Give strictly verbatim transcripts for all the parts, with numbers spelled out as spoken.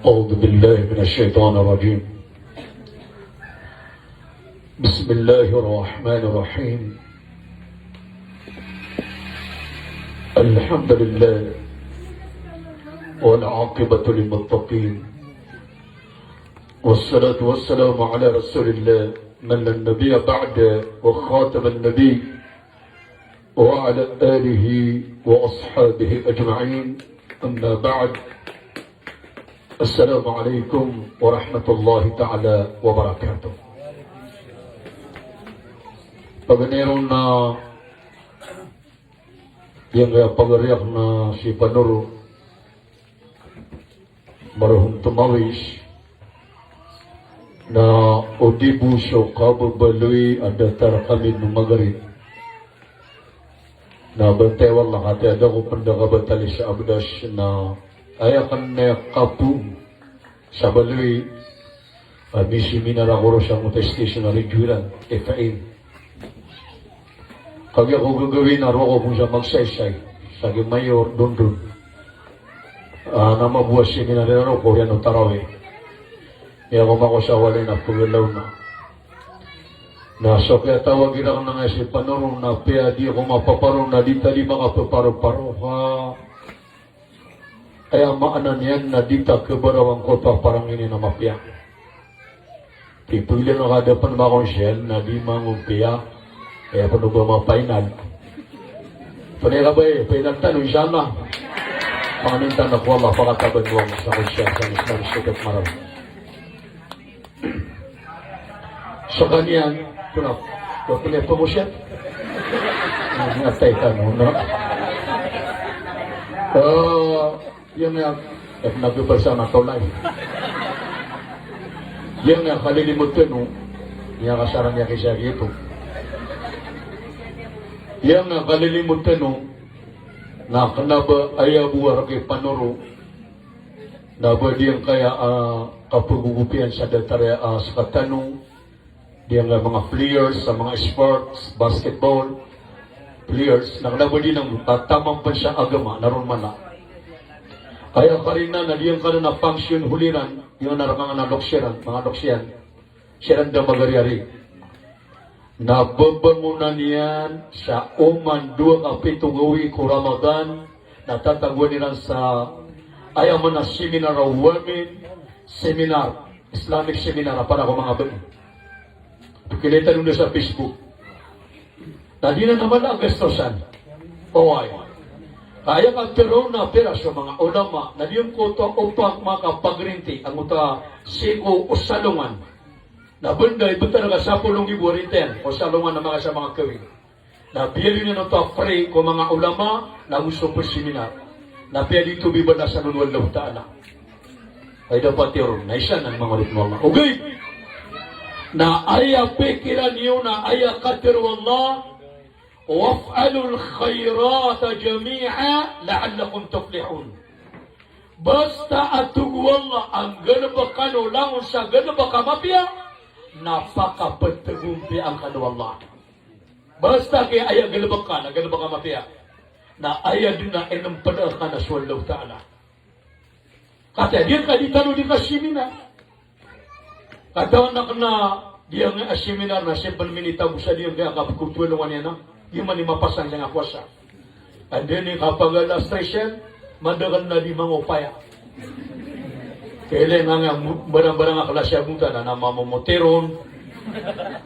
أعوذ بالله من الشيطان الرجيم. بسم الله الرحمن الرحيم. الحمد لله والعاقبة للمتقين، والصلاة والسلام على رسول الله من لا نبي بعده وخاتم النبي وعلى آله وأصحابه أجمعين. أما بعد. السلام عليكم ورحمة الله تعالى وبركاته. Paganay ron na giyangkaya pagari akn a si Panoro Marhum Tomawis, na o di bo so kababaloy a datar kami o magari. Na bantay, wallah, katii a da ko pn da kabatalisa a bdas na aya akn na kapoon sa baloy a misiminar ako ron sa ngoto a station a radio iran, F M. Kagiya ko gagawii na roo ako pn sa magsaysay sa gi Mayor Dondon. Ah, na mabaya a seminar iran roo ko oriyan o tarawih. Aya ko mako sa walay na pagalaw na. Na so kiyatawag iran na nga si Panoro na apiya di ako mapaparo na di ta di makapaparo-paro ka. Aya maana niyan na di ta kabarawan ko ta parang ini na mapiya. Pipilian ka da pn makonsel na di mangopiya. Aya pn o ba mapainal. Pn aya ka ba, eh, painal tano, insha Allah. Panganin tano ko Allah, pakataban ko Allah sa konsel sa Islam sa Kep Maral. Skaniyan, pn a, pn a pangosiyat. Ingat tayo tano, no? Eh, aya nga, eh, pn a bebersama tolay. Aya nga kalilimod tano, aya nga kasarang aya kisa gioto. Aya nga kalilimod tano, na kna ba aya bo a rk i Panoro, na ba giyangkaya, ah, kapagogopian sa datar aya, ah, sktano, giyangkaya manga players sa manga sports, basketball players, na kna ba di nan, ah, taman pn sa agama, na ron man a. Aya karina na giyangkanan a function holiran, giyangkanan a rk iyan a loks iran, manga loks iyan. Siran da magari-ari. Na babangonan iyan sa oman dowa ka pito gawii ko Ramadan, na tatagoan iran sa aya man a seminar a wamin, seminar, Islamic seminar a para ko manga bai. Pkilay tano dn sa Facebook. Na di nan a mala a gastosan. Oway. Ka aya katharo na pira so manga ulama, na giyangkoto a opak makapagrinti, angkoto a sii ko salongan. Na bnda i btad ka sapolo nggibo a rintian ko salongan a manga sa manga kawing. Na biyaloy niyan oto a free ko manga ulama, na go so pseminar. Na piya di oto bibalasan o Allahu Ta'ala. Ay dapat iron, na isa nan manga oripn o Allah. Ogaid na aya pikiran iyo na aya katharo o Allah, "Waf'alul khayrata jami'a la'allakum tuflihun." Basta a tig o Allah a nggalbk kano langon sa galbk a mapiya, na pakaptgompiyaan kano o Allah. Basta ki aya galbk ka na galbk a mapiya, na aya dn a inmpd ka na so Allahu Ta'ala. Katii a giyangkaya di tano di kasiminar. Katawan akn a giyangkaya seminar na sii pn minitago sa giyangkaya kapkotwalongan iyan a, di man i mapasang sa giyangkaya powasa. Anda ini kapag alas tres iyan, madakl na di mangopaya. Kailangan nga mo-, barang-barang a klasi a bontal, ana mamomotiron,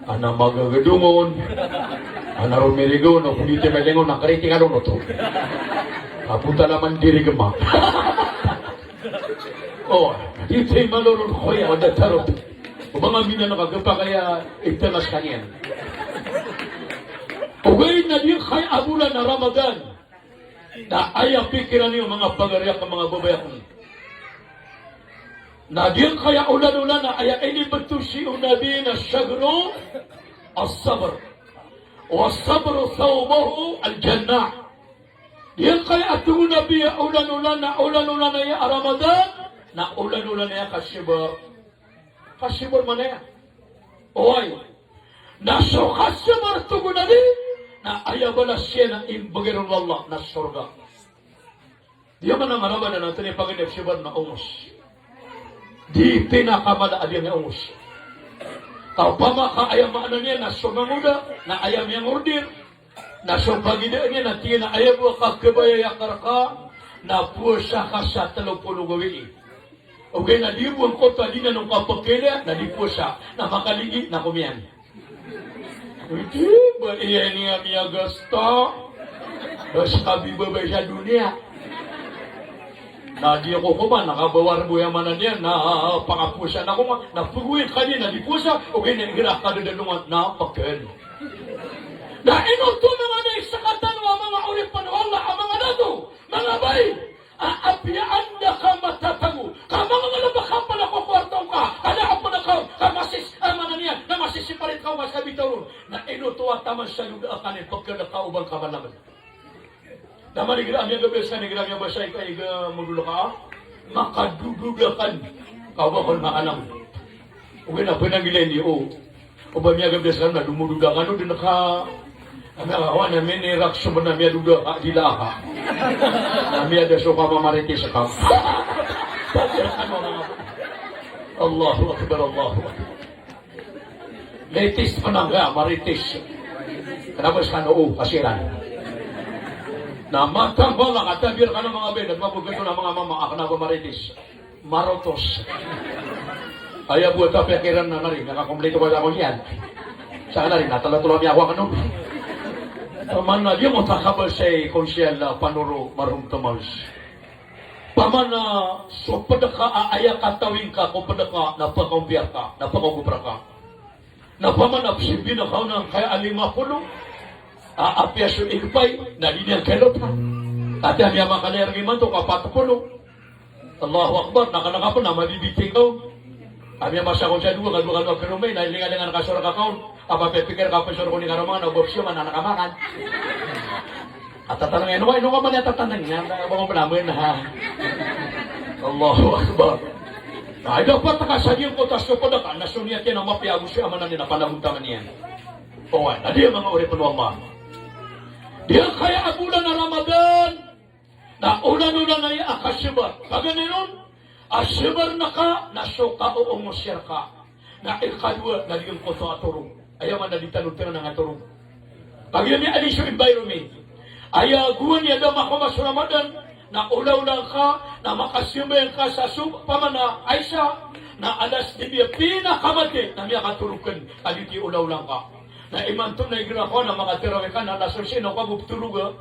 ana magagadongon, ana romirigon, o pwede ti melengon, na kritikal on oto. Abontal a mandirigma. O, di tayo maloron, koya, o da tarot. O ba nga minan a kagapakay a iptanga skaniyan. Ogaid na giyangkaya a bolan a Ramadan, na aya pikiran iyo, manga pagari akn, manga babay akn, na giyangkaya olan-olan a aya inibtho sii o Nabi na shahru as-sabr. Wa as-sabru thawbuhu al-jannah. Giyangkaya a tig o Nabi a olan-olan a, olan-olan aya a Ramadan, na olan-olan aya a kasibr. Kasibr man aya. Oway. Na so kasibr, tig o Nabi, Na aya balas iyan na imbgay ron o Allah na sorga. Di a maana a Ramadan na tinipagan iyan a psibar na ongos. Di pinakamala a di niyan ongos. Ka opama ka aya maana niyan na so mangoda, na aya miyangorder, na so pagidaan iyan na tig iyan a aya bo a kakhabayaya ka rka, na powasa ka sa tlo polo gawii. Ogaid na di bo angkoto a di niyan on kapakhailaya, na di powasa, na makaligi, na komiyan. Odi ba iya ini a miyagasta? Basta kabibabay sa doniya. Na di ako koman, na kabawar bo aya maana niyan, na pakaposan ako nga, na pagowin ka niyan, na di posa, ogaid na igira ka da da longan, na pagkail. Na ino oto manga da i sakatano a manga oripn o Allah a manga dato, manga bai. A, apiya anda ka matatago, ka manga ngalbk ka pn a kokowarta ka, ka da a pn ka, ka masis, a maana niyan, na masisiparit ka o ka sa bitaw ron. Na ino oto a taman sa doda akn i pkhailay ka o ba ngka manamn. Na mani igira a miyagabay skaniyan, igira a miyabasa i ka, iga modol ka, makadodod akn, ka o ba kon maalam. Ogaid na pnanggilai niyo. O ba miyagabay skano na domodod akano dn ka. Ami a kawan ami ini rak so bnar a miyadoda ka, dila ka. Ami a da so kamamaritis ka. Allahu Akbar, Allahu Akbar. Litis pn angka, maritis. Kna ba skano, o, kasiran. Na matang bala, katabir kano manga bai, na mabogto na manga mama, a kna ba maritis. Marotos. Aya bo a tapikiran na nari, na kakomplito ka sa ako niyan. Sa nari, na tlo-tlo a miyakowa kano. Opama na di mo takabal sa i konsehal a Panoro Marom Tomas. Opama na so pd ka a aya katawing ka ko pd ka, na pkaompiyar ka, na pkaogopr ka. Na opama na psimbina ka on angkaya a lima polo, a, apiya so igpay, na di niyan kailota. Ati ami a makalaya rk imanto ka pat polo. Allahu Akbar, na kna ka pn a mabibiting ka on. Ami a masa kon sa dowa, ka dowa, ka dowa, ka dowa, na lingalingan ka so rk ka on. Ka mapipikir ka pn so rk on i karoma, na o ba psiyo man a kna ka makan. A tatanang iyan, ino ka man a tatanang iyan, na ba ko pn a mn, ha. Allahu Akbar. Na, ida pat ka sa giyangkoto a so pd ka, na so niyat iyan a mapiya ago so aya maana niyan a panagontaman iyan. Oway, na di a manga oripn o Allah. Di angkaya a bolan a Ramadan, na olan-olan aya a kasabar. Paganay ron, a sabar na ka, na so kaoongos iyan rka. Na ikadowa, na di giyangkoto a torog. Aya maana di tano tngan a torog. Kagiya miyaadn so environment. Aya gowani a da makaoma so Ramadan, na olaola ngka, na makasambayang ka sa so, opama na Isha, na alas dibi a pinakamati, na miyakatorog kn, ka di ti olaola ngka. Na imanto na igira ka na makatarawih ka, na alas onse na ka bo ptoroga.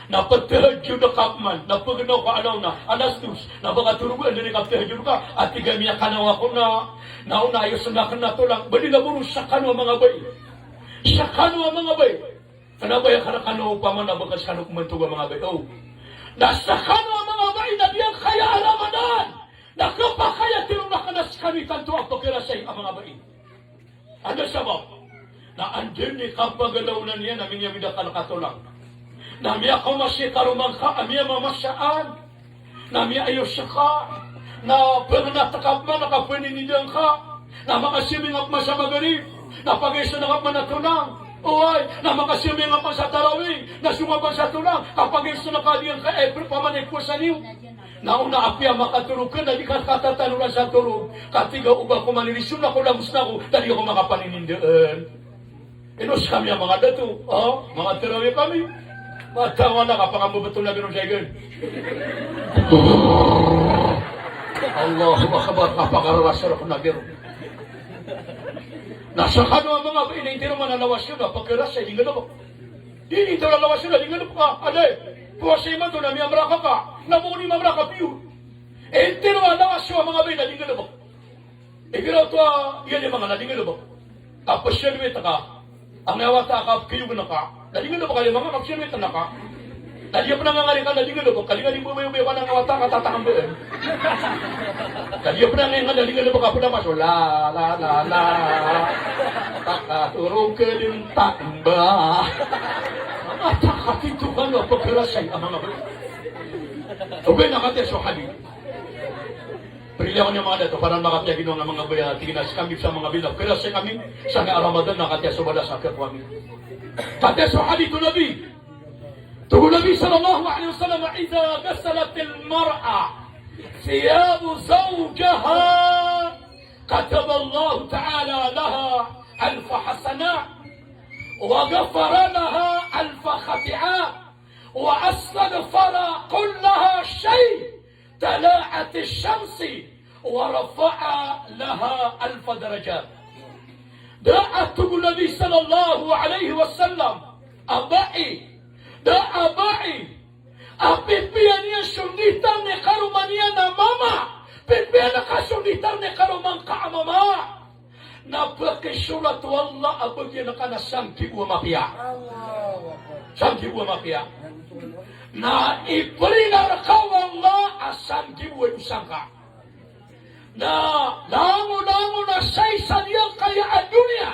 Na ptahajjud ka pman, na pgnaw ka alaw na, alas dos, na ba ka torog a, anda i kaptahajjud ka, a tig a miyakanaw ako na, na ona ayosan akn a tolang, ba di na bo ron skano a manga bai. Skano a manga bai. Kna ba aya kna kano opama na ba ka skano pmantog a manga bai. O. Na skano a manga bai na di angkaya a Ramadan. Na kapakay a tiro na kna skano i tanto a pkharasay a manga bai. Anda sabap? Na anda i kapagalaonan iyan a miyawid akal ka tolang. Na miyakaoma si karoma ngka a miyamamasaan. Na miyaayos ka. Na pngnat ka pman a kapninindaan ka. Na makasiyaming ka pman sa Magrib. Na pagayosan ka pman a tolang. Oway, na makasiyaming ka pman sa tarawih. Na songa pman sa tolang. Kapagayosan ka di angkaya, eh, pamanan i powasa niyo. Na ona apiya makatorog ka na di ka katatanoran sa torog. Ka tig a o ba ko maniriso na ko lagos na ko, na di ko makapaninindaan. Ino skami a manga dato, o, manga tarawih kami. Matawan a kapakambebetol na giro sa igan. Allahu Akbar, kapakararasar ko na giro. Na skano a manga bai na intiro man a lawas iyo na pkharasay di nggalebek. Di, di tano lawas iyo na di nggalebek ka. Anda i powasa imanto na miyamraka ka. Na bo ko di mamraka piyo. Intiro a lawas iyo a manga bai na di nggalebek. Igira oto a, iya di manga na di nggalebek. Kapsiyalwit ka. Angkaya wata ka pkiyogn ka. Na di nggalebek a di manga kapsiyalwit na ka. Na di pn a ngangari ka na di nggalebek. Ka di nga di mbabay-obay ka na angkaya wata ka tatakambaan. Na di pn a ngangari ka na di nggalebek a pd a maso. La, la, la, la. Takatorog ka dn tamba. Mata ka tito kano a pkharasay a manga bai. Ogaid na katii so hadith. Priliyakon iyan manga dato, para makapiya ginawa nga manga bai a tig iyan a skami sa manga bai na pkharasay kami, sangkai a Ramadan na katii so balas a khakowa ami. Katii so hadith o Nabi. Tig o Nabi sallallahu alaihi wasallam, "Idha ghasalatil mar'atu thiyaba zawjiha, kataballahu ta'ala laha alfa hasanah, wa ghafara laha alfa khati'ah, wa astaghfara kulla shay'in tala'atish shamsu, wa rafa'a laha alfa darajah." Da a, tig o Nabi sallallahu alaihi wasallam, a bai, da a bai a pipiya niyan so nditar i karoma niyan a mama, pipiya ngka so nditar i karoma ngka a mama, na pakisorat o Allah a bagian ka na sanggibo a mapiya. Sanggibo a mapiya. Na iprila rka o Allah a sanggibo a dosa ngka. Na langon-langon a sa isa diyangkaya a doniya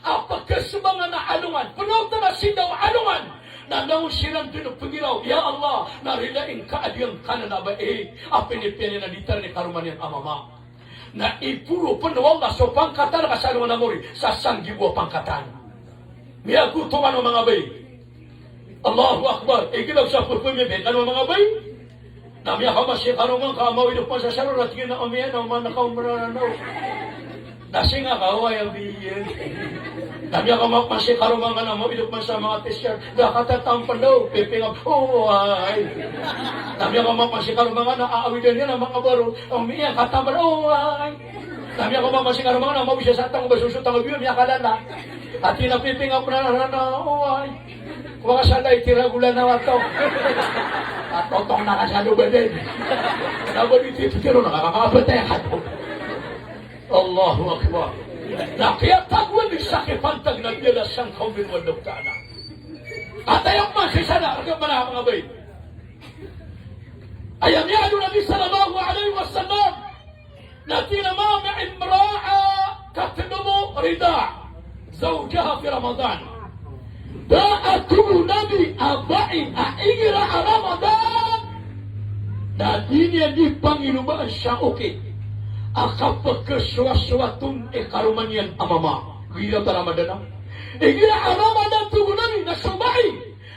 a pkhasobangan a alongan, pnaotan a sindaw a alongan, na langon siran dn pngiraw, ya Allah, na rilai ngka a diyangkanan a bai a pinipiya niyan a nditar i karoma niyan a mama. Na iporo pn o Allah so pangkatan ka sa alongan a mori sa sanggibo a pangkatan. Miyagoto kano manga bai. Allahu Akbar. Igira sa pphamiya kano manga bai. Na miyakaoma si karoma ngka a mawid o pansasaro, na tig iyan a, "Omi, na oman ka o Mranaw." Na singa ka, "Oway, omi." Na miyakaoma si karoma ngka na mawid o pansa manga teacher. Da katatampn daw, pipiya ngka, "Oway." Na miyakaoma si karoma ngka na awidan iyan a manga baro. "Omi, aya katampn, oway." Na miyakaoma si karoma ngka na mawid sa tangba so so tangba biyo, miyakalala. Ati na pipiya ngka o Mranaw, oway. Kowa ka sa lay tira gola na wato. Atotong na ka sa lobaden. Na ba di titiro na ka kakapatay ka to. Allahu Akbar. Na kiyatagoan di sa kipantag na biyala sangkaw bin wadok tana. Atay ako man si sana, rga mana manga bai. Aya miyada o Nabi sallallahu alaihi wasallam. Na tig iyan a ma min imra'a tatlubu rida zawjiha fi Ramadan. Da a, tig o Nabi, a bai a igira a Ramadan na di niyan di pangilobaan sa okit a kapkhasowasowat on i karoma niyan a mama. Igira a Ramadan a. Igira a Ramadan, tig o Nabi, na so bai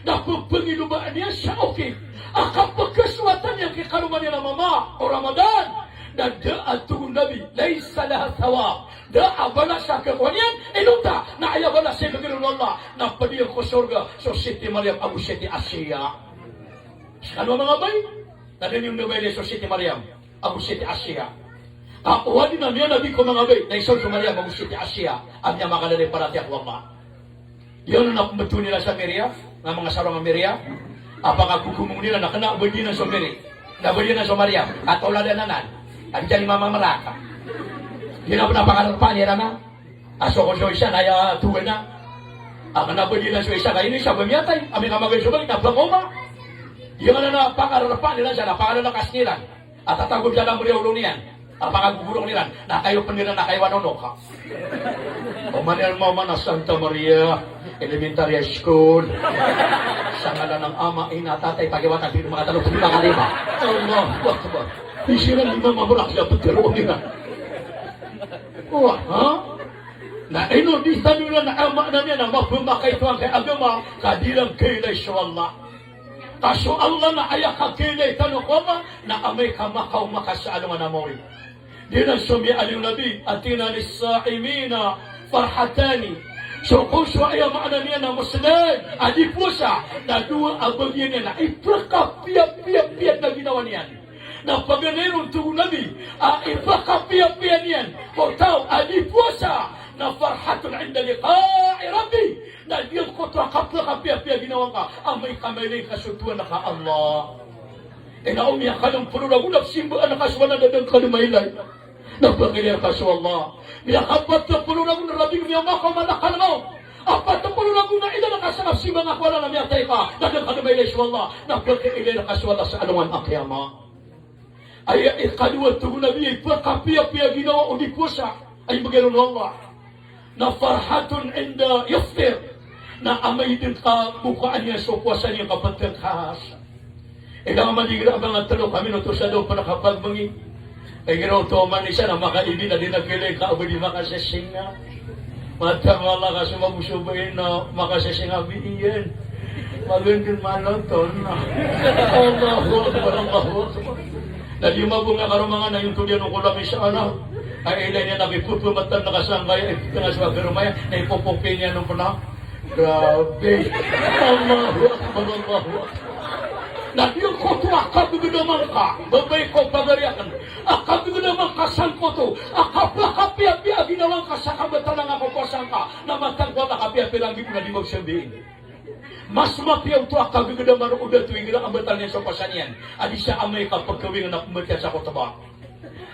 na pphangilobaan iyan sa okit a kapkhasowatan iyan ki karoma niyan a mama o Ramadan, na da a, tig o Nabi, laysa laha thawab, da a balas a khakowa niyan, inonta na aya balas a ibgay ron o Allah na pd iyan ko sorga so Siti Maryam ago Siti Asiya. Skano manga bai, na da niyo mbabailay so Siti Maryam ago Siti Asiya. Ka o adi na miyanabi ko manga bai na isa on so Maryam ago Siti Asiya a miyamakalala i paratiyaya ko Allah. Iyan na pmbtowan iran sa Miriam, na manga sarong a Miriam a pakagogoman iran na kna a badiyanan so Miriam, na badiyanan so Maryam, ka tolad anan a di tani mamamraka. Iyan na pn a pakararpaan iran a a so ko so isa na aya togan a, a kna a badiyanan so isa ka ini sa ba miyatay, ami ka magay so bali na pakaoma. Iyan na pakararpaan iran sa na pakalalakas iran. A tatagod sa lambriya olo niyan a pakagogorok iran, na kayo pn iran na kayo anonok. Oman iran maoma na Santa Maria Elementary School. Sa ngalan ng Ama, Ina, Tatay, Pakiwata, di makatalo, di makalima. Allahu Akbar. Di siran di mamamrak sa ptero nila. Wah, ha? Na ino di tano iran a maana niyan na mapmbaka ito angkai a agama, ka di iran kailay so Allah. Ka so Allah na aya kakailay tano ko Allah, na amay ka makaoma ka sa alongan a mawri. Di na so miyaaloy o Nabi a tig iyan a, "Lis-sa'imina farhatani." So ko so aya maana niyan a Muslim a di powasa, na dowa a bagian iyan a ipakapiyapiyapiya a ginawa niyan. Na paganay ron, tig o Nabi, a ipakapiyapiya niyan ko taw a di powasa, na farhatun inda liqa'i rabbih, na giyangkoto a kapakapiyapiya a ginawa ngka amay ka mailay ka so Tohan ka a Allah. Ina o miyakalimpolo ragon a psimbaan ka so Allah na da ngka dn mailay, na pakailay rka so Allah. Miyakapat polo ragon a rabi, miyamakaoma laka lmaw a pat polo ragon a ilay ka sa kapsimbaan ka ko Allah na miyatay ka, na da ngka dn mailay so Allah, na pakailay rka so Allah sa alongan a qiyamah. Aya ikadowa, tig o Nabi, a ipakapiyapiya a ginawa o di powasa a imbgay ron o Allah, na farhatun inda yaftir, na amay dn kabokaan iyan so powasa niyan ka ptkas. Ilay a madigira a manga tlo ka minuto sa dowa pn a kapagmangi. Igira oto oman isa na makaibin a di na kailay ka a ba di makasisinga. Matang a lakas o mabosobai na makaseseng a bii iyan. Magandang manonton na. Allahu Akbar, Allahu Akbar. Na di mabonga karoma nga na iyonto diyan o kolang isa ana. Ay ilay niyan na kipupumatan na kasangkaya, ipitanga so agaro maya, na ipopopey niyan o pena. Grabe. Allahu Akbar, Allahu Akbar. Na di ko to a kabegedam angka, babay ko pagari aken. A kabegedam angka sangkoto, a kapakapiyapiya a ginawa ngka sa kabatalan a kapowasa ngka, na matag ko a kapiyapiya langgit na di magsambiin. Mas mapiya oto a kabegedam a roo dato igira a batal niyan so powasa niyan, a di sa amay ka pagkawing na pembatiya sa khutbah.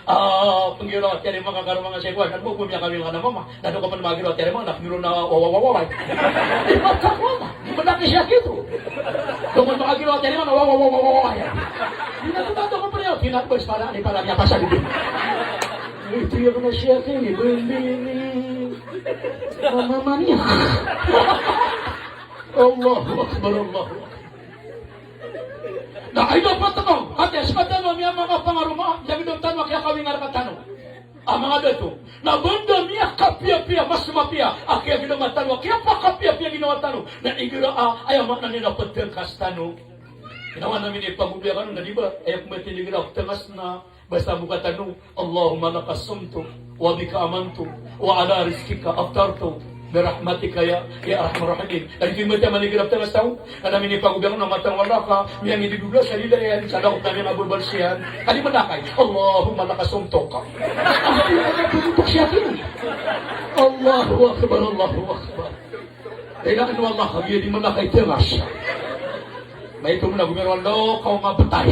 Ah, penggiraw a tiyarima ka karoma nga sa ikowan, na di bo miyakawing ka na mama, na di ko pen magiraw a tiyarima, na penggiraw na wawawawawa. Di ba, takwa na, di ba na kisiyaki to? Di ko pen magiraw a tiyarima, na wawawawawa. Di na to, na di ko pen, di na to, bes pala, di pala niya pasal di. Ito yung na siya kini, bendini. Mama niya. Allahu Akbar, Allahu Akbar. Na aya dapat tano, katii a sekatano a miyamakapangaroma, miyagedam tano a kiyakawinga rektano a manga dato. Na banda miyakapiyapiya, mas mapiya a kiyagedama tano a kiyapakapiyapiya ginawa tano. Na igira a, aya maana niyan na petekas tano. Ginawa na minipagobiya kano na di ba, aya komatin igira a petekas na Basta bo katano, Allahumma laka sumtu, wa bika amantu, wa ala rizqika aftartu, bi rahmatika ya, ya arhamar rahimin. Lagid oto i mata a minigrab tano sa taw, na minipagobiya kano na matang o Allah ka, miyangididoda sa lila iyan, sa dakot na miyangabobal siyan. Kadi manakay, Allahumma laka sumtu. Allahu Akbar, Allahu Akbar. Kailangan o Allah, kagiya di manakay tengas. Maito mo na gomiraw, Allah, kaw mabetay.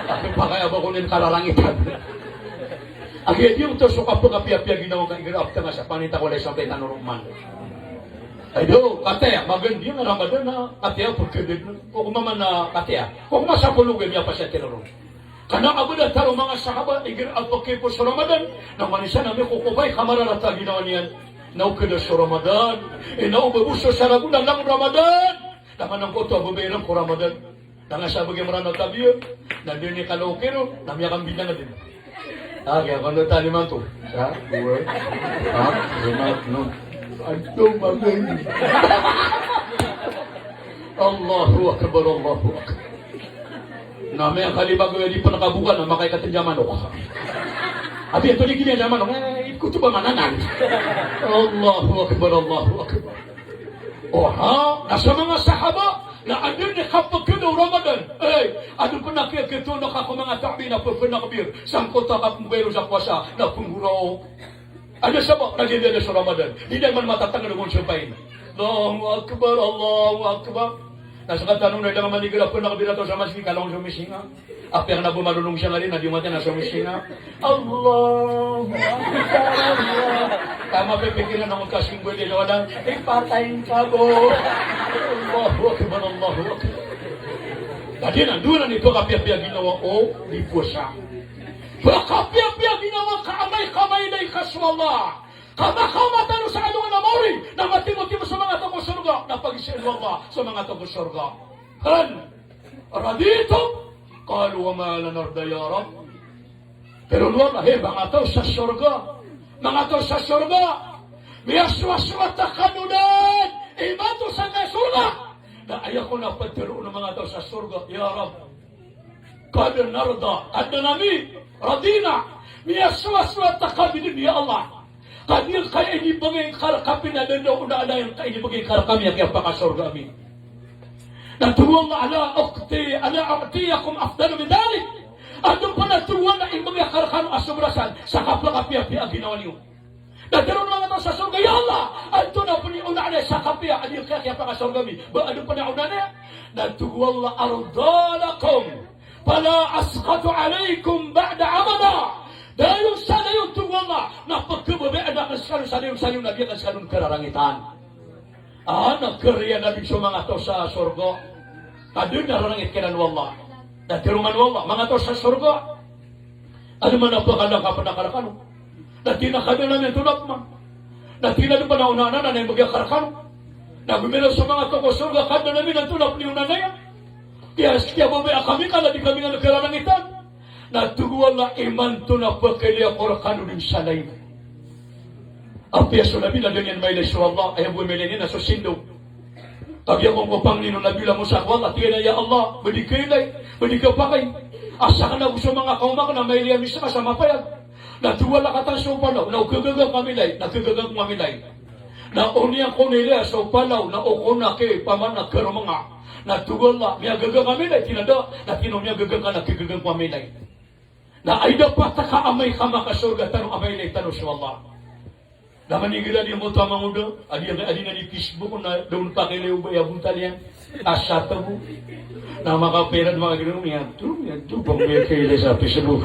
Ato pakay a ba ko nin kararangitan. Kagiya di oto so kapakapiyapiya ginawa ka igira a petengas a paninta ko lay sampay tano roman. Ay do, kataya, magan di nga Ramadan na, kataya, pagkadad na. O kumaman na, kataya. O kumasapolo gaya miyapasya tiro ron. Kena a beda tano manga sahaba, igira a pekipos so Ramadan, na manisa na mikokopay ka mararata a ginawa niyan. Na okada so Ramadan, e na o babo so sarago na langon Ramadan. Na manangkoto a babayran ko Ramadan. Na nga sa bagi Meranaw tabiya, na dini kalo kiro, na miyakambinang din. Ah, kaya kano tani manto. Sa, dua, empat, lima, enam. Aduh, bagay. Allahu Akbar, Allahu Akbar. Na miyakalibago di pen kaboka na makaikaten a manok. Abi, anto di giya a manok? Eh, ikoto ba mananan? Allahu Akbar, Allahu Akbar. Oha, na so manga sahaba, na anda i kapekada o Ramadan. Eh, anda pen a kiyakito na ka ko manga tabiin a pepenakbir. Sangkoto a kapembayar sa powasa, na penggoraok. Anda sabap na di anda so Ramadan. Di da man matatanggal o gonsapain. Allahu Akbar, Allahu Akbar. Na sekatano na da nga manigra pen a kabira taw sa masgit ka langon so misinga. Apiya kena bo malolong siya ngari na di matiya na so misinga. Allahu Akbar, Allah. Tama pe pikiran a mangka simbol di lawanan. Ipatay ka bo. Allahu Akbar, Allahu Akbar. Dadi na dowa na ni pekapiyapiya ginawa o di powasa. Pekapiyapiya ginawa ka amay ka mailay ka so Allah. Ka makamatano sa alongan a maori, na matimotimo so manga taw ko sorga, na pagisaan o Allah so manga taw ko sorga. Hal raditum? Qalu wa ma lana narda ya Rabb. Pero o Allah, hay manga taw sa sorga, manga taw sa sorga, miyasowasowa ta kano den imanto sangkaya sorga. Na aya kon a petero o manga taw sa sorga, ya Rabb. Qad narda, adn ami, radina, miyasowasowa ta kami dn, ya Allah. Ka di ngka inibgay ngka rkami a da dn o da, da ngka inibgay ngka rkami a kiyapakasorga ami. Na tig o Allah, ala u'ti, ala u'tiyakum afdala min dhalik. Anda pn a tig o Allah a inibgay akn rkano a sobra san sa kapakapiyapiya a ginawa niyo. Na tero o manga taw sa sorga, ya Allah, antonaa pn i onaan aya sa kapiya a di kiyapakasorga ami, ba anda pn a onaan aya? Na tig o Allah, arda lakum, fala askhatu alaykum ba'da abada. Dayon sa dayon, tig o Allah, na pkhababayaan akn skano sa dayon sa dayon a di akn skano kararangitan. A, na kariya na di so manga taw sa sorga. Ka dn a rarangit kiran o Allah. Na tero man o Allah, manga taw sa sorga, anda man a pkhalangkap akn rkano? Na tig iyan a Kadnan ami, antonaa pman? Na tig iyan a anda pn a onaan anan a inibgay akn rkano. Na gomiraw so manga taw ko sorga, Kadnan ami, antonaa pn i onaan aya? Kiyas, kiyababaya kami ka na di kami ngka kararangitan. Na tig o Allah, imanto na pkhailay ako rkano dn sa lain. Apiya so Nabi na da niyan mailay so Allah, aya bo mailay niyan na so sindo. Kagiya ko pangnin o Nabi Musa ko Allah, tig iyan a, "Ya Allah, ba di ka ilay, ba di ka pakay. Asa ka na bo so manga kawma ka na mailay ami saka sa mapayag. Na towala ka ta so palaw, na o kagaga ka milay, na kagaga ka milay. Na o niyan ko nilay so palaw, na o ko na ki paman na karomanga. Na towala, miyagaga ka milay, tig iyan a da, na tig iyan o miyagaga ka na kagaga ka milay." Na aya dapat ka amay ka makasorga tano a mailay tano so Allah. Na manigir a di mo ta mangoda, a di, a di na di Facebook na da on pakilay o ba iya bontal iyan. Asa ta bo. Na makapira na makagiya niyan. To, niyan to, ba miyakilay sa Facebook.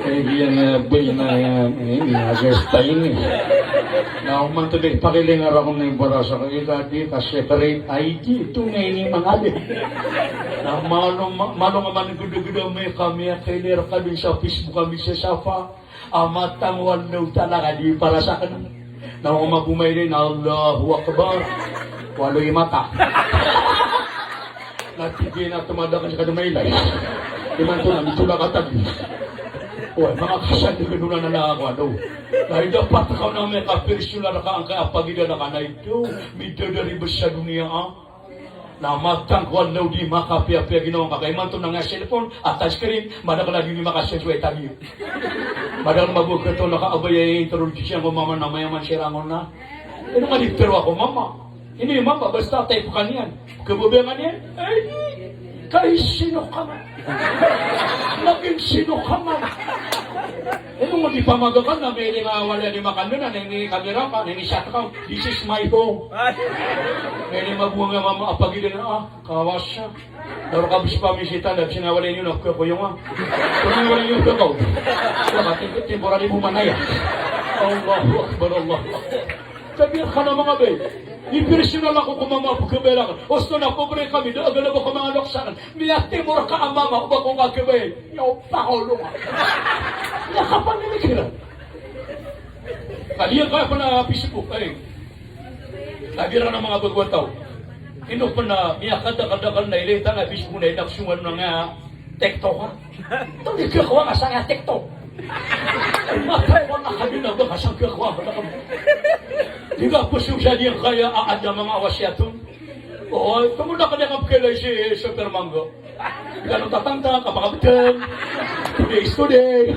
Eh, iyan na, ba iyan na, iyan, iyan, iyan, sa style ni. Na oman to di pakilay nga rakon na ibarasa ka, ika di ka secret I D. To nga ini mangalay. Na malo, ma-, malo nga man geda-geda may kami a kailay reka dn sa Facebook kami sa safa. A matang o Allahu Ta'ala ka di para sa aken. Na o mabomay din, Allahu Akbar. Walo i mata. Na tig iyan a tomadakl ka di mailay. Imanto na mitolak a tagi. Oy, manga kasandeg a donan a nakakowa do. Na aya dapat ka on a miyakapersonal ka angkaya a pagidalaka na ito. Midadari bes sa doniya, a. Na matang ko Allah di makapiyapiya ginawa ngka. Ka imanto na nga cellphone a touchscreen, madakl a di makasend so aya tagi. Madakl a mago keto na ka abaya i introduce iyan ko mama na mayaman siran on na. Ino nga di tero ako mama. Ino i mama, basta type ka niyan. Kababayan ka niyan. Ay, di. Kay sino ka man? Laging sino ka man? Ino nga di pamagakan na may di nga wala di makan na, na ini kamera ka, na ini shot ka. This is my home. Ay. May di mabuwang nga mama a pagidalaka, a, kawas siya. Daro ka bes pamisita, na bes nga wala inyo na pkakoyong, a. Kung wala inyo pkakoyong. Wala ka, temporary mo manaya. Allahu Akbar, Allahu Akbar. Sabi ka na manga bay. Ipersonal ako ko mama a pkhabayaan aken. Osto na pobre kami, da a galebek ko manga lokes aken. Miyatimor ka a mama, o ba ko kakhabayaan. Iyo, pakolong. Iya ka pamimikiran. Kaliyan ka pn a Facebook, ay. Kagiya na manga bago a taw. Ino pn a miyakadakadakl na ilay tano a Facebook na inapsongan na nga TikTok, a. Tonaa i khakowa nga sa nga TikTok? Matay ko na kami na ba ka sa khakowa ko na kami. Di ka po siya di kaya a ada manga wasiyat on. O, ito mo na kanya kapkilay si Super Mango. Di ka nung tatangta, kapakabtang. Today is today.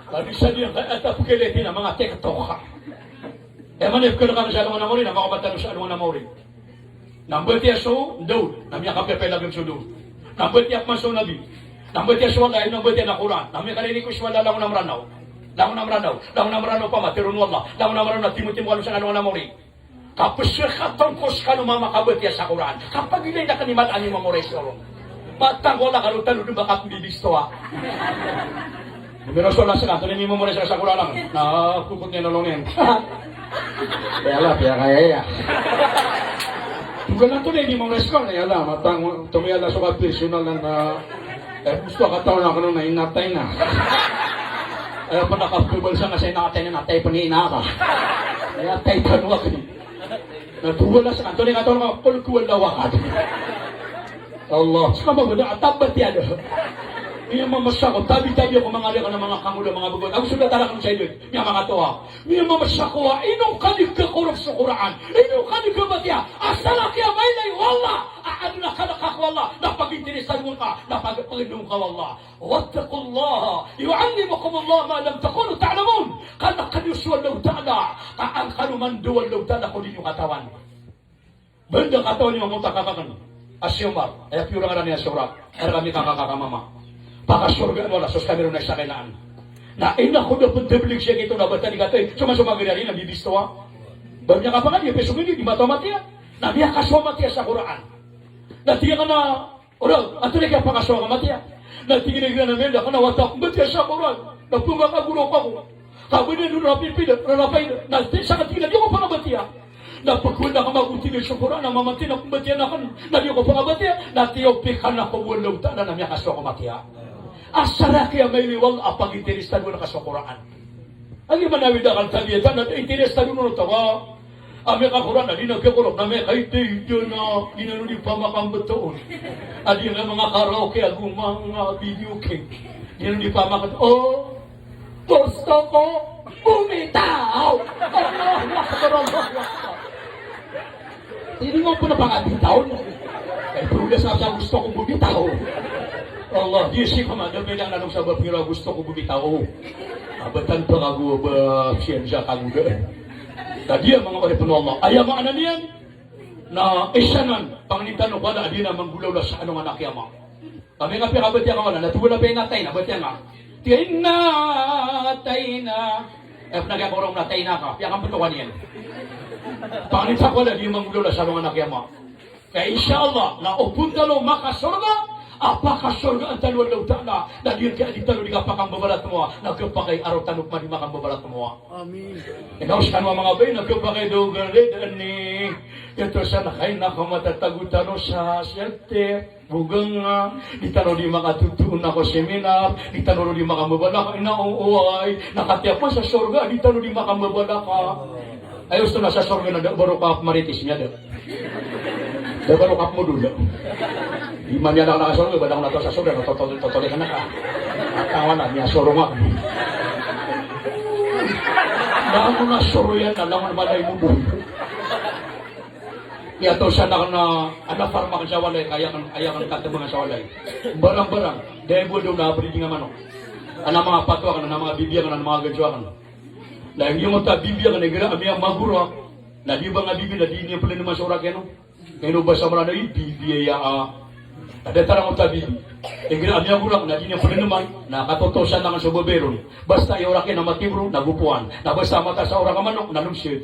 Kami sa di kaya at kapkilay tina manga TikTok ka. E man ipkilay ka sa alongan a mawri, na makabatan sa alongan a mawri. Na mbatiya so Daud, na miyakapiyapiya lagid so Daud. Na mbatiya pman so Nabi. Na mbatiya so Allah, na mbatiya na Qur'an. Na miyakarinig ko so Allah langon a Mranaw. Langon a Mranaw. Langon a Mranaw pman, tero o Allah. Langon a Mranaw, timotimo kano sa langon a mawri. Kapesek a tongkos kano mama kabatiya sa Qur'an. Kapagilay na kani mataan i mamoray so Allah. Matang ko Allah kano tano dn ba kapmbibistowa. Mirasola seka, antonaa i mimomoray seka sa Qur'an? Na kokot niyan a longin. Ya Allah, piyakaya iya. Bukan antonaa i mimomoray seka, ya Allah, matang, tomo ya Allah, so kapersonal na, e, gusto ka taw na kano na inatay na. E, pn a kapkhabal sa nga sa inatay na, inatay pn i ina ka. Inatay pn wak ni. Na towala seka, antonaa i katawan ka, qul huwallahu ahad. Allah, seka ba bada a Tabbat yada. Miyamamasa ko, tabi-tabi ako manga liyakan a manga kangoda, manga bago. Ago so da tarak na sa ilay, miyamakatoa. Miyamamasa ko a ino ka di kakorok so Qur'an, ino ka di kabatiya. Asal a kiyamailay o Allah a adn a kalk ka ko Allah, na paginteresan ka, na pag-, pagindong ka o Allah. Wattaqullaha yu'allimukumullah ma lam takunu ta'lamun. Kalkn iyo so Allahu Ta'ala, ka an kano mandaw o Allahu Ta'ala ko di niyo katawan. Banda katawan iyo a mota kakakn a si Omar, aya piyorangaran iyan si Omar, aya rkami kakaka ka mama. Pakasorgaan o Allah so skami ron a isa kailangan. Na ino ko da pn tablig siya kito na bata di katoy, soma-soma gari ari na bibistowa. Ba miyakapangan iya, piya so gari di mataw matiya. Na miyakasowa matiya sa Qur'an. Na tig iyan a Ora, antonaa i kiyapakasowa ka matiya? Na tig iyan a giyanan a miyada ka na wata ko mbatiya sa Qur'an. Na pmakagoraok ako. Ka ba niyan on rapipida, rarapayda. Na tig, sa ka tig iyan a di ako pangabatiya. Na pkowaan ka mago tig iyan so Qur'an, na mamatiya na pmbatiya na akn. Na di ako pangabatiya. Na tiyopikan ako o Allahu Ta'ala na miyakasowa ko matiya. Asar a kiyamailay o Allah a paginteresan ka so Qur'an. Agi man a wida kan tabiya tano, interes tano no tawa. A miyaka-Qur'an na di na kiyakorok, na miyakaida-ida na, di na di pamakambetoon. A di na manga karaoke ago manga video game. Di na di pamakambetoon. O, gusto ko. Bumitaw! Allahu Akbar, Allahu Akbar. Hindi mo po na pangabitaw. Ay, prudas na sa gusto ko bumitaw. Allah, di si kamada, bilang na nung sabab nila gusto ko bumitaw. Abatan pa kago ba siyan sa kaguda. Tadi ang mga oripon o Allah. Aya maana niyan, na isa nan, pangnin tano ko wala, di na manggolawla sa alongan a kiyama. Kami nga piyakabatiya ka wala, na tuwa na piyakatay na, batiya nga. Tiya inna, tay na. Eh, pnagkakorong na, tay na ka, piyakampetokan iyan. Pangnin sa ko wala, di manggolawla sa alongan a kiyama. Kaya insha Allah, na opon tano makasorga, a pakasorgaan tano o Allahu Ta'ala, na di kaya di tano di kapakambabalatemowa, na kapakay aro tano pman di makambabalatemowa. Amin. Ino skano a manga bai na kapakay do galid ani. Ito sa na kay na kamatatago tano sa siyate. Bogang, ah, di tano di makatotoon ko seminar, di tano di makambabalak, ina o oway. Na katiyapan sa sorga, di tano di makambabalak. Ay, osto na sa sorga na da baro ka marites niyan da. Da baro ka modol da. Di man niyan na ka sorga, ba da ko na to sa sorga, na totol, totol ka na ka. Tawa na, niya sorong ako. Langon na soroyan na, langon na balay modol. Niya to sa na, na, ana farmak sa walay, kaya kan, kaya kan katebengan sa walay. Barang-barang, da bo do na briding a manok. Ana manga pato aken, ana manga bibi aken, ana manga ganjo aken. Na giyoto a bibi aken, igira a miyamagorak, na di ba nga bibi, na di niyan pelenoman so orak iyan, no? Ino ba sa Mranaw i bibi aya a. Ada tarang oto a bibi. Igira a miyagorak, na di niyan pelenoman, na katotosan aken so babay ron. Basta i orak iyan na matibro, na gopoan. Na basta mata sa orak a manok, na lomsed.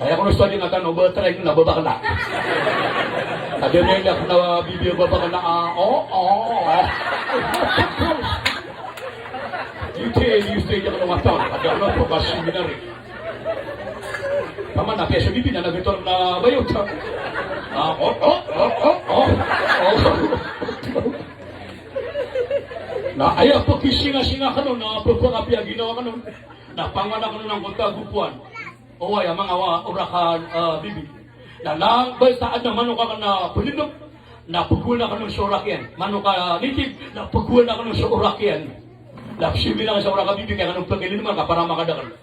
Aya kono so adi nga tano, ba try na ba bakla. Ada niyan na bibi ba bakla, ah, oh, oh, ah. Ito, ito, ito, ito, ito, ito, ito, ito, ito, Paman na piya so bibi na nagetor na bayot. Ah, oh, oh, oh, oh, oh. Oh. Na aya pekisingasinga kano, na pepakapiya ginawa kano. Na pangowan kano na angkoto a gopoan. Oway, a manga wa, orak a, ah, bibi. Na lang, basta adn a manok aken na pelenom. Na pegowan kano so orak iyan. Manok a native, na pegowan kano so orak iyan. Na pesimbila so orak a bibi, kaya kano pegilin man ka para makadakel.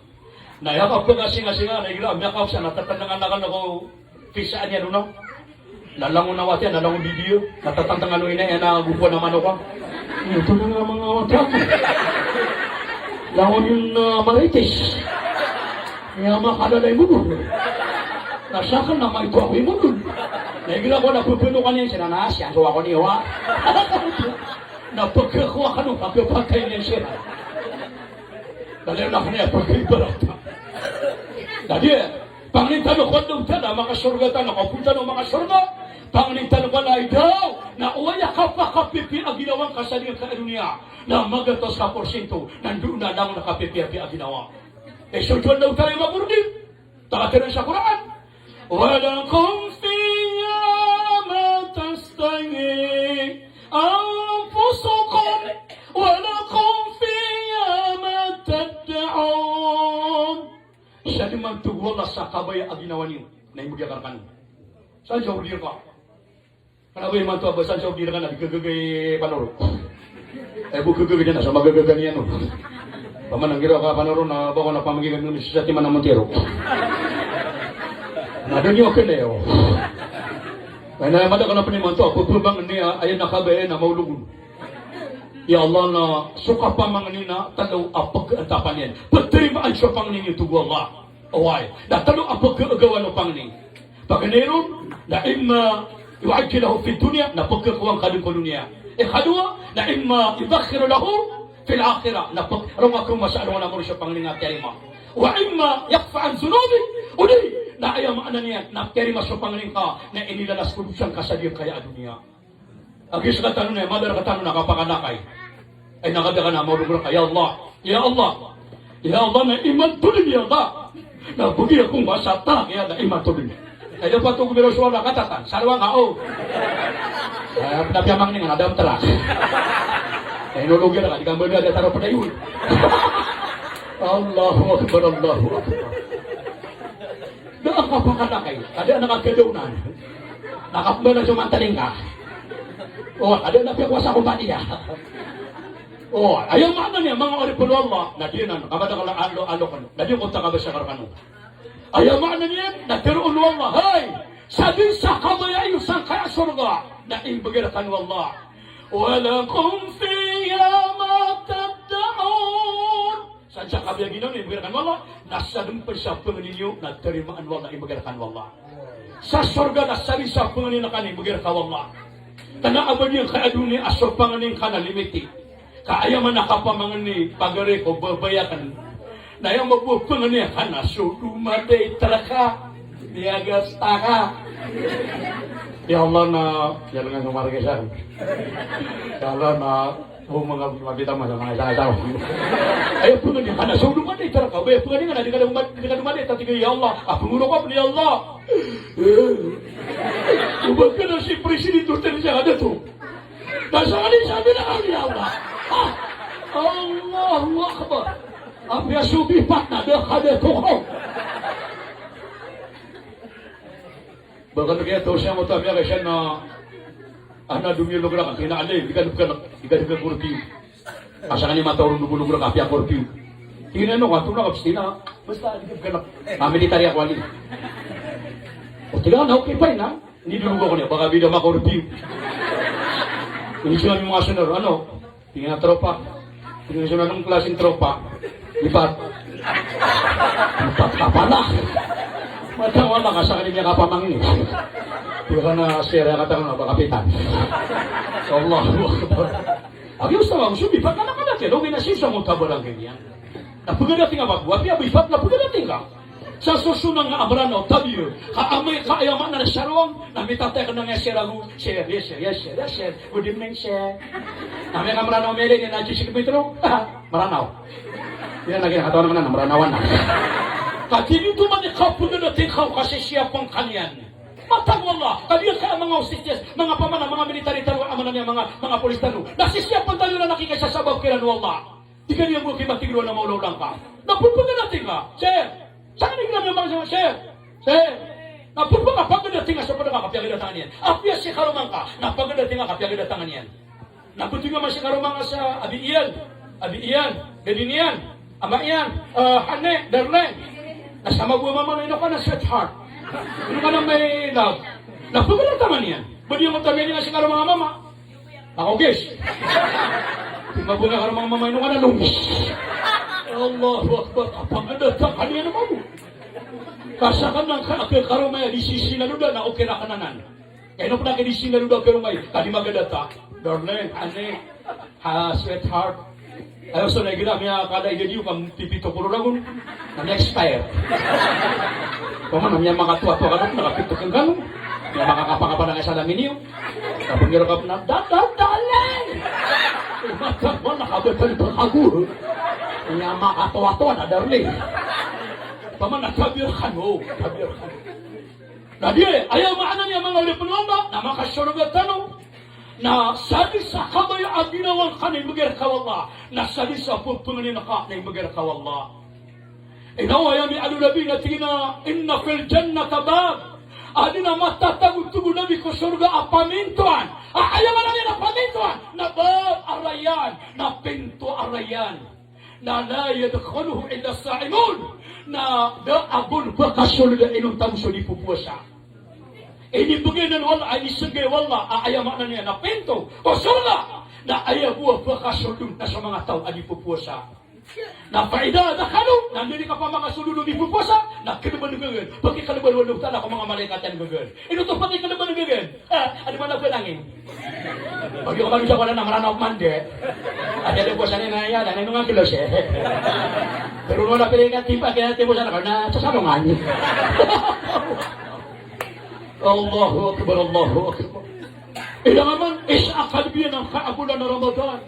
Na aya kapekasingasinga, na igira a miyakapsa na tatandangan aken ko pisaan iyan o na. Na langon a wati iyan, na langon bibi iyo, na tatandangan o ina iyan a gopoan a manok a. Ito na nga manga wati ako. Langon iyan na marites. Aya makalalay modol. Na saken na maito ako i modol. Na igira ko na pepenokan iyan siran na siyan so ako niyo a. Na pegkakowa kano, kapepatay niyan siran. Daliyo na kaniya pagkaibarata. Dadi, pangnin tano ko Allahu Ta'ala, makasorga tano, ko pun tano makasorga. Pangnin tano ko na idaw, na oway a kapakapipiya a ginawa ngka sa doniya. Na magatos ka porsinto, na ndo na langon a kapipiyapiya a ginawa. E, so Allahu Ta'ala i magordi. Takatero sa Qur'an. Walakum fiha ma tashtahi anfusukum walakum fiha ma tad'un. Sa di man togo Allah sa kabaya a ginawa niyo na imbgay akn rkano. Sa jawr di rka. Kna ba imanto a ba san sa odi rkana di gagaga i Panoro. Ay bo gagaga dn a sa magagaga niyan on. Pamanang giraw ka Panoro na ba ko na pamanggigan on sa timan a Montero. Na dn iyo kn iyo. Ay na mada ka na pn imanto a pphmangni a ayan a kabaya na maolog on. Ya Allah na so kapamangni na tlo a pkhantapan iyan. Ptharimaan so pangni niyo togo Allah. Oway, na tlo a pkhagawan o pangni. Paganay ron, na imma yu'ajjilahu fid dunya, na pkhakowa ngka dn ko doniya. Ikadowa, na imma yudakhiru lahu fil akhirah, na pkharoma ka sa alongan a mori so pangni nga tiyarima. Wa imma yakuffa an dhunubihi, odi na aya maana niyan na tiyarima so pangni ngka na inilalas ko dosa ngka sa giyangkaya a doniya. Agi skatano na, madar katano na kapakanakay. Ay, nakadaka na maolog rka, ya Allah. Ya Allah. Ya Allah, na imanto dn, ya Allah. Na bgi ako ngka sa tak, ya Allah, imanto dn. Ay, da pato ko biro so Allah katatan. Sarwa nga, o. Ay, pn a piyamangni nga na dam trak. Ay, inologi rka, di ka mbala da taro pdayon. Allahu Akbar, Allahu Akbar. Da a kapakanakay, kada na kagadaw nan. Na kapmbala so mantaling ka. O, kada na piyakowa sa kompaniya. O, aya maana niyan, manga oripn o Allah, na di nan, ka ba da kala alo, alo kano, na di ko ta kabasa ka rkano. Aya maana niyan, na tharoon o Allah, hay, sadn sa kabaya iyo sangkaya sorga, na imbgay rkano o Allah. Wa lakum fiha ma tad'un. Sadn sa kabaya ginawa niyo, imbgay rkano o Allah, na sadn pn sa pangni niyo, na tarimaan o Allah, imbgay rkano o Allah. Sa sorga na sadn sa pangni ngka na imbgay rka o Allah. Kna a ba niyan kaya doniya a so pangni ngka na limited. Ka aya man a kapamangni pagari ko babaya kn. Na aya mambo pangni ngka na so domadait rka. Miyagasta ka. Ya Allah na, ya Allah na margisa. Ya Allah na, o manga mabita masa manga isa-isa. Aya pangni ngka na so domadait rka. Aya pangni ngka na di ka doma-, di ka domadait, tig ka, ya Allah. A pangoro ka pn, ya Allah. O ba kna si presidente o tanda sa kadato. Na sa kadi sabi na kami, ya Allah. Ah, Allahu Akbar. Apiya so bipat na da kadato ko. Ba kna kiyatoos iyan ko tabiya ka siyan na, ah, na domiyolog rka, tig iyan a, di ka dn pkhank, di ka dn pkhank korpiyo. Ka sakn i matao ron domiyolog rka, apiya korpiyo. Tig iyan a, ino ka, tonaa ka, basta ina, basta di ka pkhank. Ah, military ako ali. O, tig iyan a, okay, fine, ha? Inidolog ako niyan, baka bida makorpiyo. Inisog ami manga sundaro, ano? Tig iyan a, tropa. Tig iyan a, so anong klaseng tropa? Bipat. Bipat ka pala. Madaw a makasakit niyan kapamangni. Tig iyan a, sir, aya katawan ko na ba kapitan. Allahu Akbar. Abi, ustaz, so bipat na makadakel, okay na, sir, sa mutabarang ganyan. Na pagadating a ba, apiya bipat na pagadating ka. Sa so sona nga a Mranaw, tabiya. Ka amay ka aya maana na sarong, na mitatay ka na nga sir ago, sir, yes sir, yes sir, yes sir, good evening sir. Na amay ka Mranaw miyalay niyan na jisik mitro, Mranaw. Iyan lagi na katawan ka na, Mranawan na. Ka di niyo toman i kapagadating ka o kasisiyapan ka niyan. Matag o Allah, ka di ka manga O C S, manga pamana, manga military tano, a maana niyan manga, manga polis tano. Na sisiyapan tano na nakikisasabap kiran o Allah. Di ka niyan bo kimatigro na maolaola ngka. Na pphagadating ka, sir. Sa kanigra niyan bangsa, sir. Sir. Na pphagadating ka sa pd a kapiyagadatangan iyan. Apiya si karoma ngka, na pagadating ka kapiyagadatangan iyan. Na pthoy ka man si karoma ngka sa abi iyan, abi iyan, dadi niyan, ama iyan, eh, honey, darling. Na sa mama bo a mama na ino ka na sweetheart. Ino ka na my love. Na pagadatangan iyan. Ba di iyan matabiya niyan si karoma ngka a mama. Ako, guys. Mabunga ka roo manga mama, ino ka na, nongs. Allahu Akbar. Kapagadatangan iyan a mama. Ka sakn na ka, ka karoma iyan di sisingaloda na okay rakn anan. Ka ino pn a ka di singaloda a karoma iyan, ka di magadata. Darling, honey, ha, sweetheart. Ayo, so na igira miyakada i dadi iyo ka pipito polo ragon. Na miya-expire. Pman na miyamakatoatoa ka na, na kapito kangkano. Miyamakakapakapa na kay sa lamin iyo. Kapngiro ka pn a, da, da, darling! Mata man na kabetan pn ago. Miyamakatoatoa na darling. Pman na kabir kano, kabir kano. Na di, aya maana niyan manga oripn o Allah, na makasorga tano. Na sadn sa kabaya a ginawa ngka na imbgay rka o Allah. Na sadn sa pphangningka na imbgay rka o Allah. Ino aya miyaaloy o Nabi na tig iyan a, inna fil jannati bab. Adn a matatago, tig o Nabi, ko sorga a pamintoan. A, aya maana niyan a pamintoan. Na bab ar-Rayyan. Na pinto a Rayyan. Na la yadkhuluhu illa as-sa'imun. Na da a bo pkasold a inonta bo so di pphowasa. Inimbgay anan o Allah, a inisnggay o Allah, a aya maana niyan na pinto ko sorga. Na aya bo a pkasold on na so manga taw a di pphowasa. Na fa idha dakhalu, na anda i kapamakasold on o di pphowasa, na kdbn gagn. Pakikdbn o Allahu Ta'ala ko manga malaikat iyan gagn. Ino oto pakikdbn gagn? Ah, adi man a pnangin. Pagi ko man sa wala na Mranaw man di. Adi, adi powasa niyan na iyan, na ino nga kilos, eh. Pero wala pili ka tipa, kaya tipa sa na, na sasalongan. Allahu Akbar, Allahu Akbar. Ino man, isa a kalbiyan angkai a bolan a Ramadan.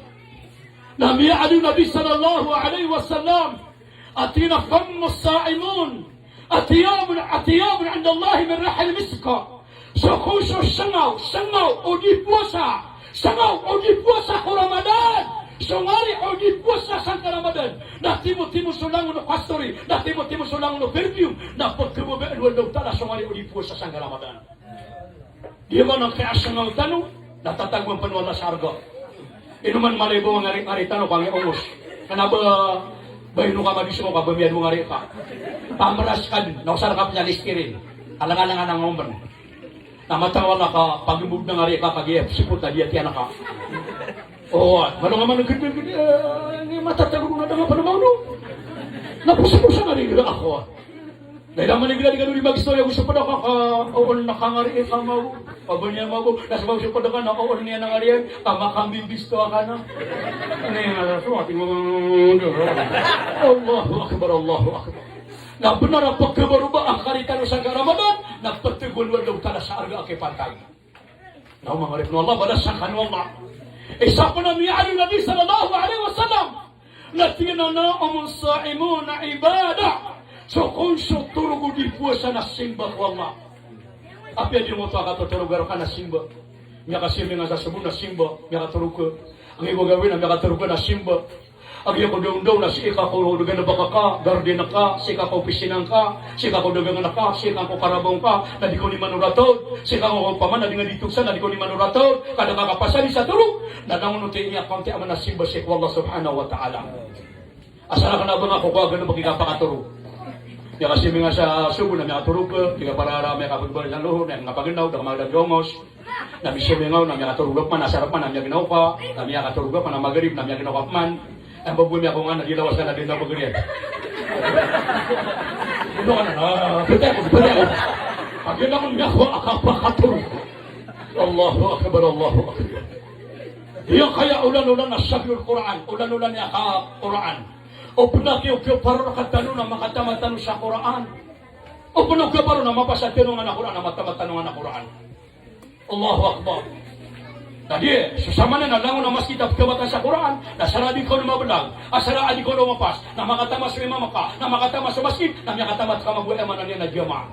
Na miyaaloy o Nabi sallallahu alaihi wasallam a tig iyan a, fammu as-sa'imin atyabu, atyabu inda Allahi min rihil misk. So ko so sngaw, sngaw o di powasa, sngaw o di powasa ko Ramadan, so ngari o di powasa sangkai Ramadan, na timotimo so langon o kasturi, na timotimo so langon o perfume, na pkhababaan o Allahu Ta'ala so ngari o di powasa sangkai Ramadan. Di ba na kaya sngaw tano, na tatagoan pn o Allah sa sorga. Ino man mala i bo ngari, ngari tano ka ngi ongos. Kna ba, ba ino ka madiso ka ba miyadong ngari ka. Pamras ka dn, na osar ka pn a Listerine. Alang-alang a ngomben. Na matang wala ka, pagimbog na ngari ka, kagiya sipot a di ati anak ka. O, malo nga man gdgd, gdgd, eh, ini matatago na danga pa na mauno. Na puso-puso na rin ako. Na ila man igira di ka dori magisto ya, gusto pa da ka, ka, oon na kangari, eh, kamaw. Pabanya maw, na sabab so pa da ka na oon niya na ngari, eh, ka makambibisto ka na. Ini nga sa suwat, Allahu Akbar, Allahu Akbar. Na bnar a pkhabaroba a kari tano sangkai a Ramadan, na pthagoan o Allahu Ta'ala sa arga a kipantag. Na o manga oripn o Allah, balasan kano o Allah. Isa pn a miyaaloy o Nabi sallallahu alaihi wasallam na tig iyan a, "Naumul saimuna ibadah." So kon so torog o di powasa na simba ko Allah. Apiya di ngoto a katorog a rka na simba. Miyakasimi nga sa sobo na simba, miyakatorog ka. Ang iba gawin na miyakatorog ka na simba. Agiya ko dawndaw na sii ka ko daganbaka ka, garden ka, sii ka ko opisina ngka, sii ka ko dagangan ka, sii ka ko karabaw ngka, na di ko niman orataw, sii ka ko pamana di nga di toksan, na di ko niman orataw, ka da ka kapasad sa torog, na langon oto ini a kaonti a mana simba sii ko Allah Subhanahu wa Ta'ala. Asar a kna ba nga ko ko agan ba ki kapakatorog. Miyakasimi nga sa sobo na miyakatorog ka, di ka parara, miyakapagbalas sa lohor, miyakapagnaw, da ka magdagdagongos. Na misomingaw na miyakatorog ka pman, asar pman na miyagnaw ka, na miyakatorog ka pman, na magrib na miyagnaw ka pman. Aya ba bo miyakongan na di lawas ka na di na magrib. Ino ka na, na, pwede ako, pwede ako. Pag yun ako miyakowa a kapakatorog. Allahu Akbar, Allahu Akbar. Aya kaya olan-olan a sahihul Qur'an, olan-olan a ka-Qur'an. O pn a kiyo, kiyo paro rktano na makatamat tano sa Qur'an. O pn a kiyo paro na mapasad tano ngka a Qur'an, na matamat tano ngka a Qur'an. Allahu Akbar. Na di, so samanaya na langon a masgit a pkhamatan sa Qur'an, na asar a di ka on mablag, asar a di ka on mapas, na makatamat so imam ka, na makatamat so masgit, na miyakatamat ka mambo, aya maana niyan na jamaah.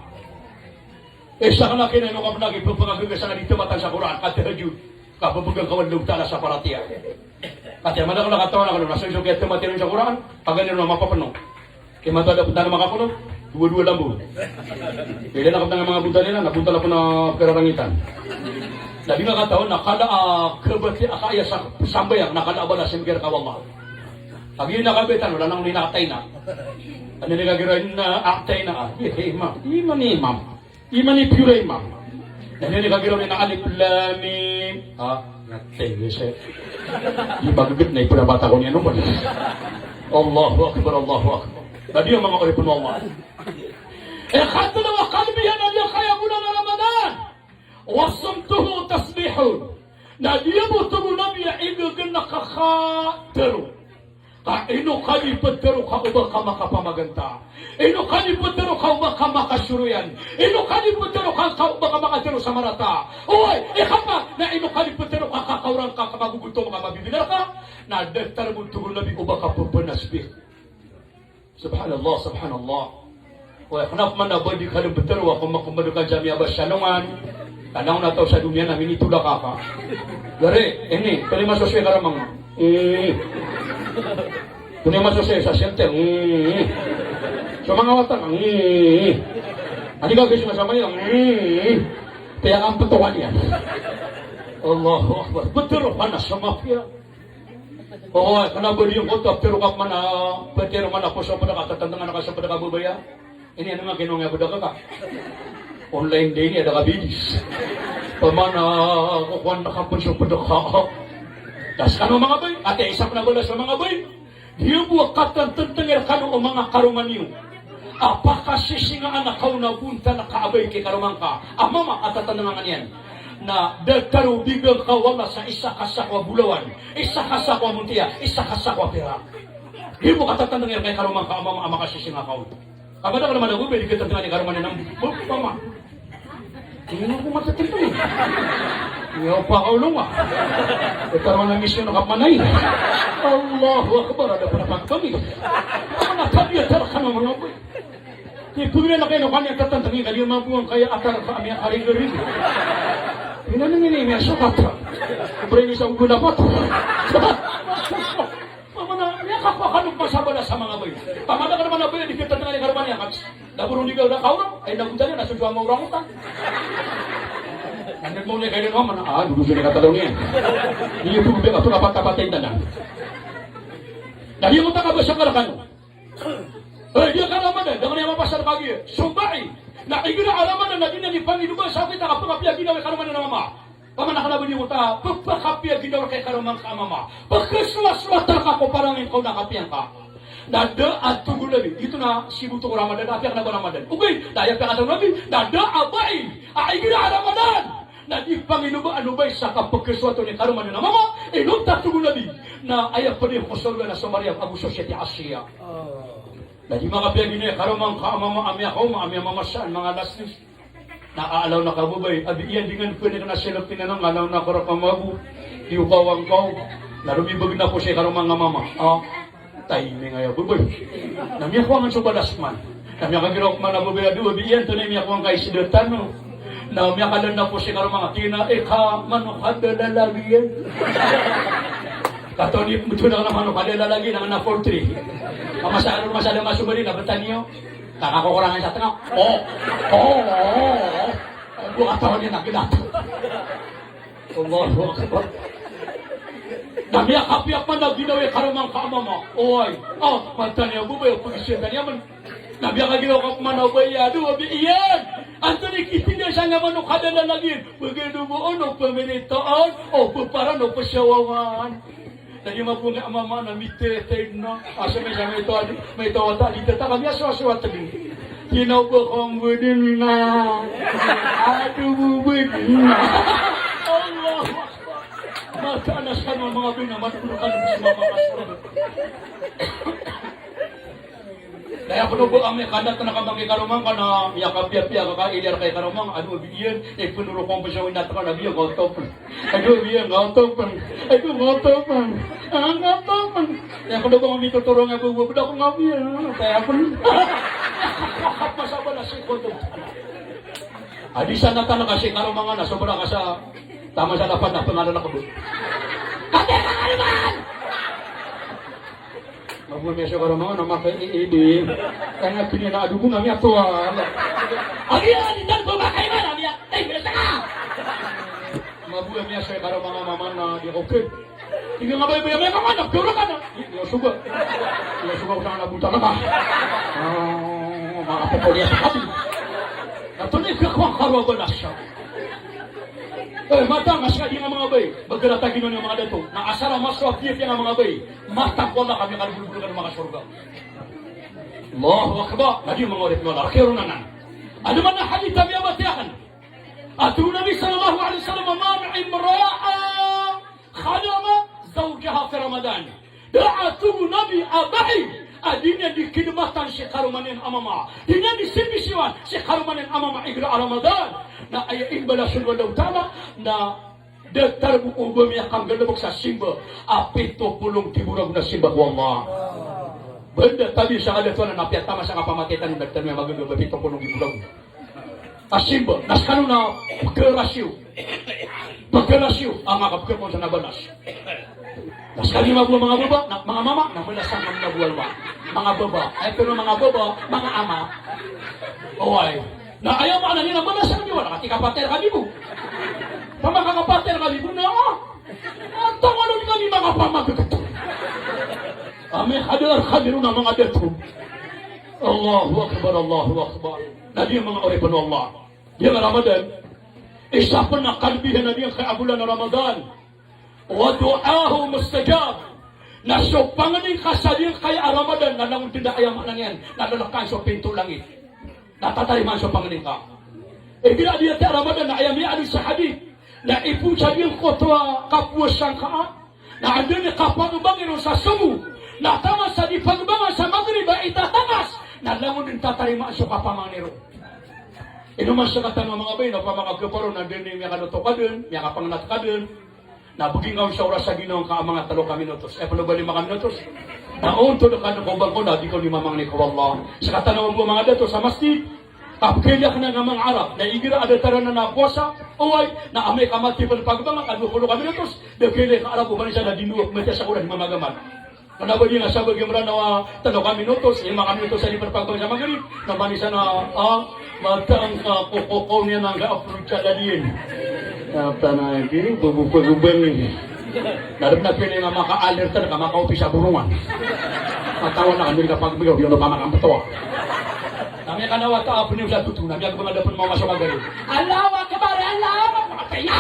Eh, sakn a kna ino ka pn a kipphangagaga sa di tamatan sa Qur'an, ka tahajjud, ka pphangagaga o Allahu Ta'ala sa paratiyaya. Ka tiya madakl a katawan akn, na so iso kiyatamat iyan sa Qur'an, paganay ron na mapapno. Kay mataan a pn tano makapno, dowa-dowa lambo. Kay di na kapn a manga bontal iyan, na bontal a pn a pkararangitan. Na di nga katawan na kala a khabatiya ka aya sa sambayang, na kala a balas iyan ka o Allah. Kagiya na kabitan, wala nang inna a'tayna. Ano ni kagira inna a'tayna, ah, iya, hey, imam. Iman, imam. Iman i pure imam. Na niyan i kagiraw niyan a alif lam mim. Ha? Ngatay, yes, eh. Di ba gagawt na ipura bata ko niyan, no? Allahu Akbar, Allahu Akbar. Na di, manga oripn o Allah. Eh, khatlo a kalbihan a di kaya bulan a Ramadan. Wa sumtuhu tasbihun. Na di bo, tig o Nabi, a iggn a kakatero. Ka ino ka di ptero ka o ba ka makapamaganta. Ino ka di ptero ka o ba ka makasoroyan. Ino ka di ptero ka, ka o ba ka makatero sa marata. Oy, ikapa, na ino ka di ptero ka kakaoran ka, ka magogotom ka, mabibinar ka. Na datar bo, tig o Nabi, o ba ka pphanasbih. Subhanallah, subhanallah. Oy, kna pman a ba di ka dn ptero a ko makombad ka sa miyabasa sa alongan. Ka langon a taw sa doniya na minitolak ka. Gari, ini, tolima so swe karoma nga. Hmm. Tolima so swe sa shelter. Hmm. So manga wata nga. Hmm. Adi ka gis nga sa maya. Hmm. Tiya ka mptowan iyan. Allahu Akbar. Ptero ka na sa mapiya. Oo, kna ba di ngkoto a ptero ka pman a, ptero man a poso pd ka, tatandngan ka so pd ka babaya. Ini ano nga kinong ya pd ka ka. Online day ini, ada ka bidis. Pman a, kokowan ka pn so pd ka. Das kano manga bay, ati isa pn a balas o manga bay. Di bo a katantantang iran kano o manga karoma niyo. A pakasisingaan a kaon a bontal a kaabay ki karoma ngka a mama a tatandngan ka niyan. Na datar o bigan ka o Allah sa isa ka sako a bolawan, isa ka sako a montiya, isa ka sako a pirak. Di bo katatandngan iyan kay karoma ngka a mama a makasisinga kaon. Ka ba da ka na manago, ba di katatandngan i karoma niyan a mama. Ino ko matatantang. Iya, o pakaolong a. Ito naman ang misyon na kapanay. Allahu Akbar, ada pala pagpamig. Ano na tabi at tara ka naman ako eh. Di pwede na kayo na kanya tatantangin ka, di mabuang kaya atar ka, ami akari-gari. Pinanangin ini, may asakata. Pwede sa ugula pa to. Pamana, miyakakowa kano pman sa balas sa manga bay. Pamana ka naman a bay, di katatandngan i karoma niyan. Ka da bo ron di ka da kaorang, ay nagotan iyan, na so jowa nga orangutan. Anda mo niyan kailangan mana? Ah, dulu sila kata dong yan. Iya po, biya ka to, dapat, dapat tayo tanan. Na di mo taka ba siya kalakan? Eh, di ka Ramadan, da ka niyan mapasad kagiya. Subai, na igira a Ramadan na di niyan di pangidoba sa kita ka pakapiya ginawa i karoma niyan a mama. Pamana ka na ba di mo ta, pakapiya ginawa i karoma ngka a mama. Pakasowasowa ta ka ko parangin ka o na kapiya ngka. Na da a tig o Nabi, giyoto na siboto ko Ramadan, apiya ka na ba Ramadan. Okay, na aya piyakatoon o Nabi, na da a bai a igira a Ramadan na di panginoba a lobay sa kapekeswato ni karoma niyan a mama, inonta, tig o Nabi, na aya ped iyan ko sorga na so Maryam ago so siyati Asiya. Na di makapiya gina i karoma ngka a mama a miyakaoma a miyamamasa a manga alas dos. Na aalaw na ka babay, abi iyan di ngan pwede ka na selek tinanang, aalaw na ka raka mabo. Di o kawang kaw. Na romibeg na ko si karoma nga mama. Ah. Timing aya babay. Na miyakowa man so balas man. Na miyakagiraw man a babay a dowa, abi iyan, antonaa i miyakowa ngka i sida tano. Na miyakalan na ko si karoma nga, tina ika manok a da lalagi iyan. Katawan iyo, betul na manok a da lalagi, na nga na poultry. Masa, masa da masomali na batan iyo. Kakakokorangan sa tenga. Oh, oh, oh, oh. Bo katawan iyo na gedat. Allahu Akbar. Na miyakapiya pman a ginawa i karoma ngka a mama. Oway. Ah, mataan iyan babay, pagisiyan tano iyan man. Na miyakagiraw ka pman a babay a dowa, abi iyan, antonaa i kitinda sa nga manok a da lalagi iyan. Pagado bo o no pemiritaan, o peparan, o pesawawan. Na di mabonga a mama na mitete na. Asa may sa may taw a di, may taw a ta di tata kami aso aso a tegi. Tinaw ba kong budin na. Ado budin na. Allahu Akbar. Mata anas kan mama ngabin na mata kan mama kasar. Na aya peno bo a miyakandat na ka mangki karoma ngka na miyakapiyapiya ka ka iliyar ka i karoma ngka, ado abi iyan, ipenoro ko mpesaw inat ka na abi iyan, kaoto pen. Ado abi iyan, kaoto pen. Ado kaoto pen. Ah, kaoto pen. Aya peno bo a mitotoro nga bo, bo, bo, da ko nga abi iyan. Aya pen. Masa ba na si koto. Adi sa na tano ka si karoma ngka na sobra ka sa taman sa dapat na pengalan ako bo. Kate ka naman! Mabor miyasoy karoma nga na makaidi. Kaya nga pini na adobo na miyatowa. Agi na di tan pemakaima na miya. Tay, biasa ka! Mabor miyasoy karoma nga mama na di ako kid. Tig iyan a babay a miyakamanap, doro ka na. Iya, soga. Iya, soga ko sa anak buta ka. Ah, makapapaliya sa kami. Antonaa i kiyakowang ka roo a balas? Eh, mataan a sekaniyan a manga babay, begerat a ginawa niyan a manga dato. Na asar a maso a piyapiya a manga babay, mataan ko Allah ka miyakalebelebel ka a manga sorga. Allahu Akbar. Na di manga oripn o Allah, kiyaronan anan. Anda man a hadith a miyabatiya aken a tig o Nabi sallallahu alaihi wasallam, man imra'a khadama zawjaha fi Ramadan. Da a tig o Nabi a bai a di niyan di kidmatan si karoma niyan a mama, di niyan di simbisiwan si karoma niyan a mama igira a Ramadan, na aya imbalasan o Allahu Ta'ala na datar bo o ba miyakanggalebek sa simba a pito polo nggibo ragon a simba ko Allah. Benda tabi sa kadatuan na piyatama sa kapamatay tano na tano a magagaga pito polo nggibo ragon a simba, na sekano na pekerasyo. Pekerasyo a manga kapekepon sa na balas. Na sekano mababa, manga baba, na manga mama, na mala sa manga baba. Manga baba. Ay, pero manga baba, manga ama. Oway. Na aya maana niyan na mala sa manga baba, na katika pater kami bo. Pamakakapater kami bo, na. Antonaa kami manga pamagagad. Amay hadar hadirun a manga dato. Allahu Akbar, Allahu Akbar. Na di manga oripn o Allah. Di a Ramadan, isa pn a kalebihan a di a kaya a bolan a Ramadan. Wa du'ahu mustajab. Na so pangni ka sa di a kaya a Ramadan, na langon dn da aya maana niyan, na lalakan so pinto langit. Na tatarimaan so pangni ka. Igira a di a kaya a Ramadan, na aya miyaaloy sa hadith. Na ipoon sa di a koto a kapowasa ngka. Na anda i kapagbangi ron sa somo, na taman sa di pagbangan sa Maghrib a itatangas, na langon dn tatarimaan so kapamangni ron. Ino man sekatano a manga babay na pamakageparo na anda i miyakanoto ka dn, miyakapangnat ka dn, na begi ngka on sa oras a ginawa ngka a manga telo ka minutos, eh, polo ba lima ka minutos. Na ontod ka dn ko bangko na di ka on di mamangni ko Allah. Sekatano a manga dato sa masjid, a pkhailay akn a manga Arab, na igira a datar anan a powasa, oway, na amay ka mati pn pagbangan ka dowa polo ka minutos, da khailay ka Arab o ba niyan sa na di nowak mati a sakola di mamagamal. Kna ba di nga sabagi Mranaw a telo ka minutos, lima ka minutos a di pn pagbangan sa Maghrib, na ba niyan sa na, ah, mataan ka ko, ko, ko niyan angka a polo ka dadiyan. Tanay ki, bubu pagubang ini. Darap na pili nga maka-alert ka, maka-office sa burungan. Matawa na kami ka pagbigaw, yun na pamakampeto. Kami ka na wata, apni sa tutu, na miyag mga dapon mga masama gari. Allahu Akbar, Allahu Akbar, patay na!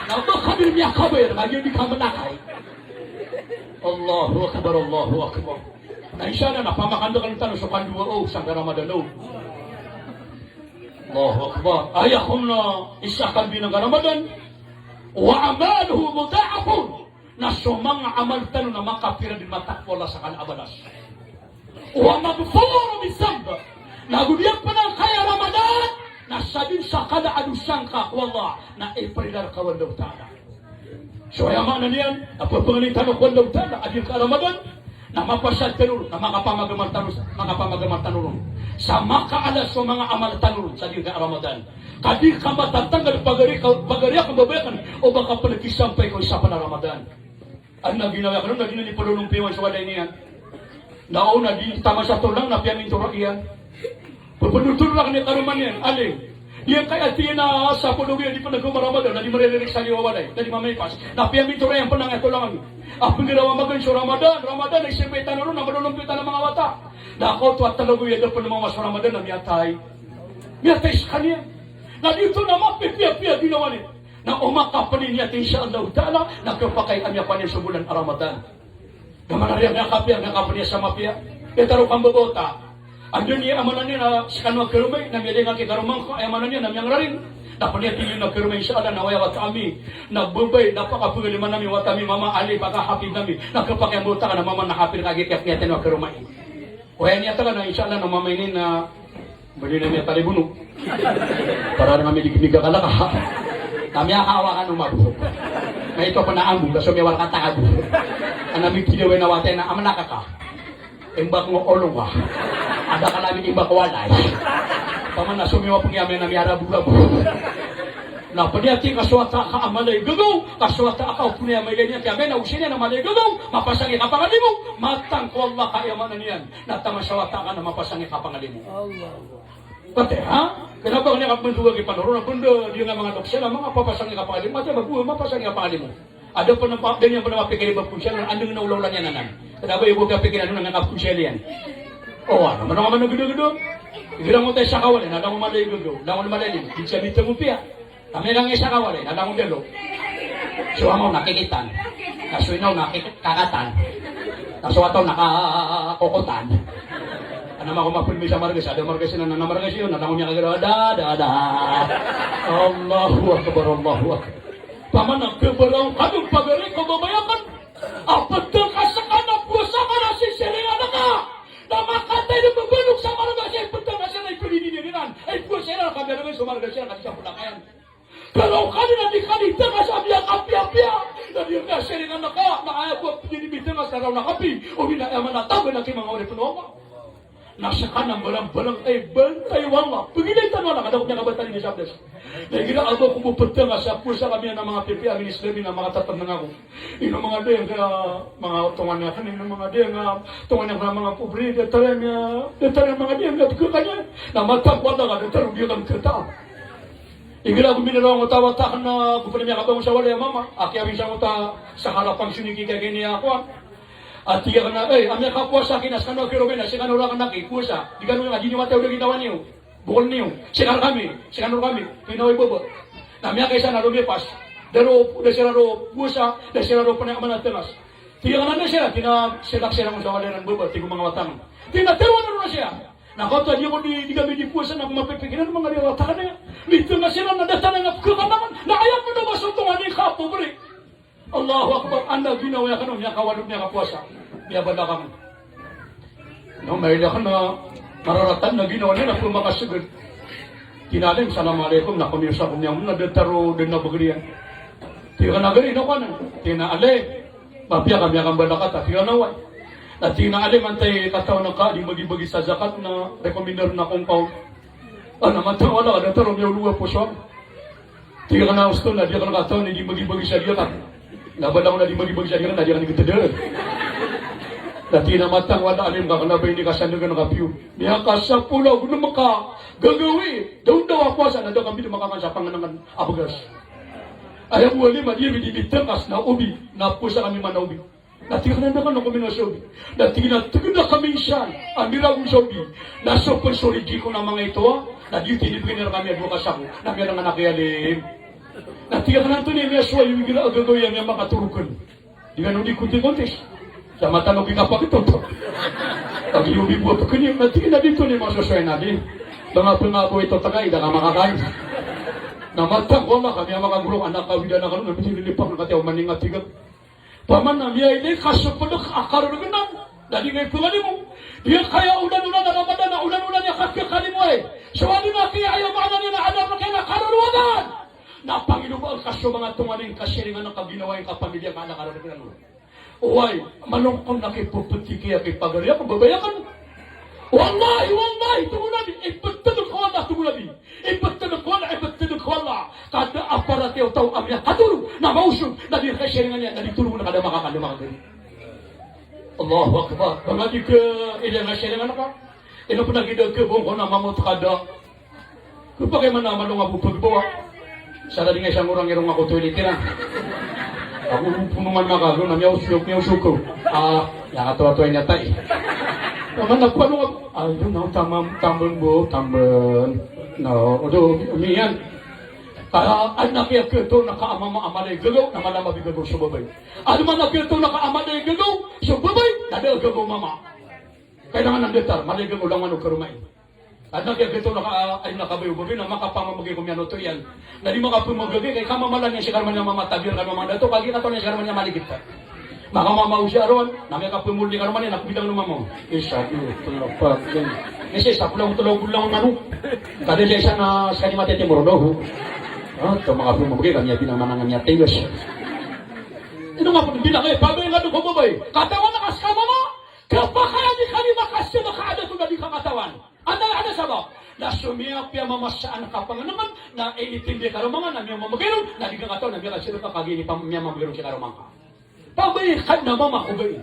Na ito kami miyakabayar, na yun di ka manakay. Allahu Akbar, Allahu Akbar. Na isa na, na pamakandakan tano so kanduwa, o, sangka Ramadan, o. Allahu Akbar. Aya kon na isa kan binang ka Ramadan, wa amaluhu mudha'afun. Na so manga amal tano na makapira dn matakwa Allah sa kala a balas. Wa maghfurun min dhanb. Na go di pn angkaya Ramadan, na sadn sa kala a dosa ngka ko Allah, na iprila rka o Allahu Ta'ala. So aya maana niyan, a pphangnin tano ko Allahu Ta'ala a di ka Ramadan, na mapasad tano ron, na makapamagamal tano, makapamagamal tano ron. Sa makaala so manga amal tano ron sa di ka Ramadan. Ka di ka matatanggal pagari ka, pagari ka mbabayaan, o ba ka pn kisampay ko isa pn a Ramadan. Adn a ginawa ko ron, na di niyan plonompiwan so walay niyan. Na o na di tamasa tolang na piyamintora iyan. Pphanothol rakn i karoma niyan, alim. Iyan kay ati na sa polo iyan di pn a goma Ramadan, na di mariririk sa liyo a walay, na di mamaipas. Na piyamintora iyan pn angkai a tolang ami. A pnggiraw a magaan so Ramadan, Ramadan, na isipay tano ron, na malonompi tano a manga wata. Na kaoto a talago iyan da pn maoma so Ramadan, na miyatay. Miyatay skaniyan. Na di oto na mapipiyapiya ginawa niyan. Na o makapniniyat, insha Allahu Ta'ala, na khapakay a miyapaniya so bolan a Ramadan. Da man a riya miyakapiya, miyakapniya sa mapiya. Aya taro kambabawata. Anda niyan a maana niyan na skano a karoma i, na miyalinga ki karoma ngka, aya maana niyan na miyangraring. Na pniyati niyo na karoma i, insha Allah, na waya wata ami. Na babay, na pakapngaliman ami wata ami, Mama Ali, pakahafid ami. Na khapakay a mbawata ka na mama na hafid ka, giya pniyati niyo a karoma i. Waya niyat ka na, insha Allah, na mama ini na bali na miyatalibon o. Para na kami di kami kakalaka. Na miyakawa ka no mabo. Na ito pn a ambo, na so miyawar ka tago. Ana mi kidawe na watay na amana ka ka. Imbak ngo olong ka. Ada ka lami imbak walay. Paman na so miyawa pn iya na miyarabo-rabo. Na pniyati ka so wata ka a mala i gagaw, ka so wata ka opnaya a mala i niyan, kiyagay na osi niyan a mala i gagaw, mapasang i kapangalimo, matang ko Allah ka, aya maana niyan. Na taman sa wata ka na mapasang i kapangalimo. Allah. Pati, ha? Kna ba niyan kapmndowa ki panoro, na pndo, di nga manga doktor, na manga papasang i kapangalimo, pati ba bo, mapasang i kapangalimo. Ada pn a pa, da niyan pn mapikir i ba ponsiyal, na andang na olaola niyan anan. Kna ba iyo bo kapikir anan, na kaponsiyal iyan. O, ano, mano ka man a gdagdag. Igira mo tayo sa kawali, na langon mala i gdagdag, langon mala i lim, di siya bitaw mo piya. Kami lang isa ka walay, na langon dalo. So ama on na kikitan. Na so ina on na kik-, kakatan. Na so wata on na ka-, kokotan. Ana mako mapun mi sa margas, ada margas na, na margas iyan, na langon niyan kagaraw, da, da, da. Allahu Akbar, Allahu Akbar. Paman a khabaraw ka dn pagari ko babayakan. A ptang ka skano a powasa ka na sisiringan ka. Na makatay dn mbabalog sa margas iyan, ptang ka skano a ipdidiniringan. Ay powasa iran, kabiya dn so margas iyan, kasi sa pulakayan. Kalaw ka dn a di ka di tngas a miyakapiyapiya. Na di ka siringan ka, na aya bo a pd i di tngas na raw na kapi. O di na aya man a taw na ki manga oripn o Allah. Na skano a mbalambalang, ay bantay o Allah. Pagilay tano a anak, adn ko miyakabatal ini sa abdas. Na igira a ba ko bo ptngas a powasa kami a manga pipiya amin Islami na manga tatandang ako. Ino manga dayang ka manga tongan iyan, ino manga dayang ka tongan iyan ka manga pobre, datar iyan, datar iyan manga dayang ka pkhakan iyan. Na matag ko Allah ka datar o di ka mkata. Igira go miniraw angkoto a wata akn na go pn a miyakabangon sa walay a mama, a kiyawin sa angkoto a sa harapan sini ki kagini a kowan. A tig akn a, "Ey, a miyakapowasa ki na skano a kiromen a skano rakn a kipowasa. Di kano nga di niyo mataw da gintawa niyo. Bokol niyo. Skano rkami, skano rkami." Pinawa i baba. Na miyakaisa na lomipas. Da roo, da siran roo powasa, da siran roo pn a kaman a tngas. Tig akn a, "Anda siran?" Tig na, "Siran, siran ko sa walay ran baba," tig o manga wata akn. Tig na, "Taroa niyo ron siran." Na kaoto a di ako di, di kami di powasa na ko mapipikiran o manga riya wata akn aya. Mitngas siran na datar iyan a pkhakan akn. Na aya pn o ba so tongan i kapobre. Allahu Akbar, anda ginawa iyan kano, miyakawalo, miyakapowasa. Miyabala kami. Na maila ka na mararatan na ginawa niyan na pmakasgad. Tig na alim, "Assalamu alaikum," na komiyosa ko niyan, na datar o dn a bagr iyan. Tig akn a gari, ino ka na? Tig na alim, mapiya ka, miyakambala ka ta. Tig akn a oway. Na tig na alim, antai katawan ka di mbagibagi sa zakat na rekomendar na kongkaw. Ana, matawala ka, datar o miyaolowa poso. Tig akn a osto na di akn katawan i di mbagibagi sa zakat. Na ba langon a di mbagibagi sa zakat na di akn gtdaan. Na tig iyan a matang, wala alim ka, kna ba ini kasandagan ka piyo. Miyakasapolo ago nem ka gagawii, da on dawa powasa na da ka mbid makakan sa pangnengken a begas. Aya bo alim a di ami di bitengkas na obi, na powasa kami man a obi. Na tig iyan a da ka na kominwa sa obi. Na tig iyan a tig na kami san a miragon sa obi. Na so pen so rijiko na manga ito a, na di tini begen iran kami a dowa ka sako. Na miyarengan aki alim. Na tig iyan a antonaa i miyasowa iyo igira a gagawii a miyamakatorog ken. Di kano di konti-konti. Sa matano ki kapakitoto. Pag iyo bibo a pekeni, na tig iyan a di to ni masosoy na di. Banga-banga ko ito tagay, da ka makakan. Na matang ko ama kami a makagorok, anak kawida na kano, na pisi lilipak na katiya o maninga tig iyan. Paman na miyailay ka so pedek a karorog anan, na di nga ipengalimo. Di kaya olan-olan a Ramadan, na olan-olan a kakekalimo ay. So adi na kaya aya maana niyan na adap na kaya na karorog anan. Na pangilobaan ka so manga tonganay ka siringan ka ginawa i kapamilya ka na karorog anan. Oway, malongkom na kipepetiki a kipagari ako, babay aken. Wallahi, wallahi, tongo Nabi, ipetedek ko Allah, tongo Nabi. Ipetedek ko Allah, ipetedek ko Allah. Ka da a paratiyaya o taw a miyakatorog, na maosog, na di kasiringan iyan, na di torog na ka da makakan, da makagari. Allahu Akbar. Banga di ke, ida na siringan ka. Ino pen a gida ke bongko na mamot ka da. Kepakay man a malong a bo pegbawa. Sa tadi nga isa ngorang irong ako toilet iran. Ako punongan makago na miyaosok, miyaosok ko. Ah, iyakatoatoay niyan tay. Naman na ko ano nga, ayo na tamam, tamben bo, tamben. No, odo, miyan. Ka, aden a kiyaketo na ka a mama a mala i gagaw, na mala a mabigagaw so babay. Aden man a kiyaketo na ka a mala i gagaw so babay, na da a gagaw mama. Kailangan a datar, mala i gagaw, langowan o karoma i. Aden a kiyaketo na ka, ay, na kabay o babay na makapamamegay ko miyanoto iyan. Na di makapamamegay, kay kamamala niyan si karoma niyan a mama, tabiyan ka mama dato, kagiya katawan iyan si karoma niyan a maligit ka. Makamama o siya ron, na miyakapamoli karoma niyan, na kobidang o mama. Isa, dowa, telo, pat, lima. Isa, isa, kulang, telo, kulang, mano. Kada isa, isa na, sekali mati, timor, doho. Ah, to makapamamegay, kami a binang manang a miyatilos. Ino nga pen binang, eh, pabay nga doon ko babay. Katawan na ka sa mama. Kapakay a di kami makasebek a adat o na di ka katawan. Anda, anda sabap? Na so miyapiya mama sa anak a pangenengan, na initindi karoma nga, na miyamamegay ron, na di ka katawan, na miyakasebek a kagiya ini pam-, miyamamegay ron si karoma nga. Pabay ka na mama ko bai.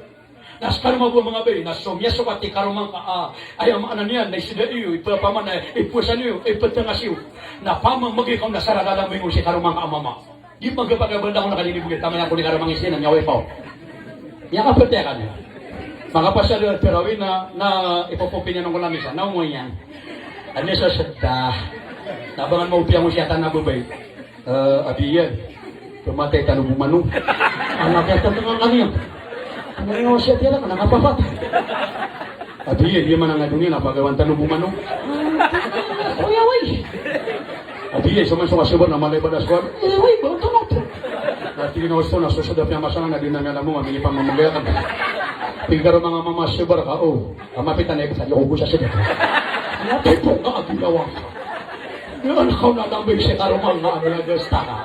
Na so karoma bo a manga bai, na so miyasokat i karoma nga, ah, aya maana niyan, na iseda iyo, ipapaman, na ipowasa niyo, ipetengas iyo. Na pamamegay ka na sa rarala mo ingon si karoma nga a mama. Di magapagabal ako na kanini bugay, tama yan ko ni karamang isi na niya wife ako. Niya kapatay ka niya. Makapasal yung tarawih na, na ipopopin niya nung kulamisa, na umuwi niya. Ano sa sadda? Nabangan mo upiang mo siya tan na babay. Eh, abi yan. Kamatay tano bo mano. Anak yata tengah kami yan. Ano yung siya tiyala ka, nakapapatay. Abi, di man ang adong iyan, apagawan tano bo mano. Oy, oy. Abi, so man so kasabar na malay badas ko. Eh, oy, ba, tama to. Dati na gusto na, so sadap niya masana na di na niya alam mo, mamili pa mamagaya ka. Tingkaro manga mama sabar ka, oh. Kamapitan na ikot sa loob sa sadap. Ano, tipo ka, abi, lawa. Yan, ako na tambay si karumang na, abi, na gasta ka.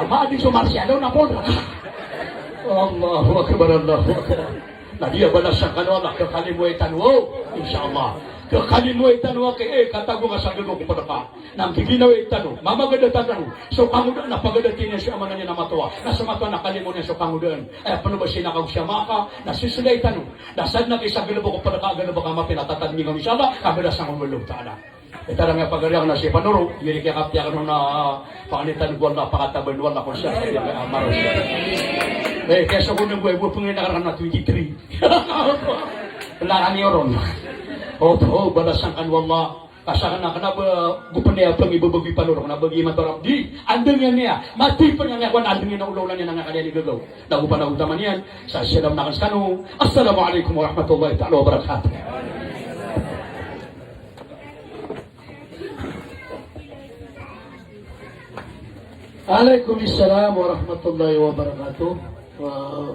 Ama, di so Marciano na po na. Allahu Akbar, Allahu Akbar. Na di a balasan kano Allah, kekalimoy tano, insha Allah. Kekalimoy tano, ke, eh, katago nga sa gagaw ko pedeka. Na giginawai tano, mamagada tano so kangodaan a pagadati niyan so amana niyan a matowa. Na so matowa na kalimo niyan so kangodaan. Aya peno ba sinakaw siya maka, na sisilay tano. Na sadn a kisa galebek ko pedeka, galebek a mapiya na tatadmi kano, insha Allah, kabalasan kano o Allah Ta'ala. Itaran nga pagari ako na si Panoro, yari kaya kapiya kano na, ah, pangalitan ko Allah, pakataban ko Allah, kung siya, kaya nga amaro siya. Eh, kaya sa ko na buhay, buhay pangalitan ka na twenty-three. Wala kami oron. Oh, oh, balasan kano o Allah. Kasakana kena ba, gupen niya pang ibabagi Panoro, kena bagi Matorap. Di, andang yan niya. Mati pa niya niya, kwan andang yan, ulaw na niya, nangakalian igagaw. Nago pa na utaman yan, sa siya lang nakan sa kano. Assalamualaikum warahmatullahi ta'ala wabarakatuh. Alaikum salam warahmatullahi wabarakatuh. Wa-,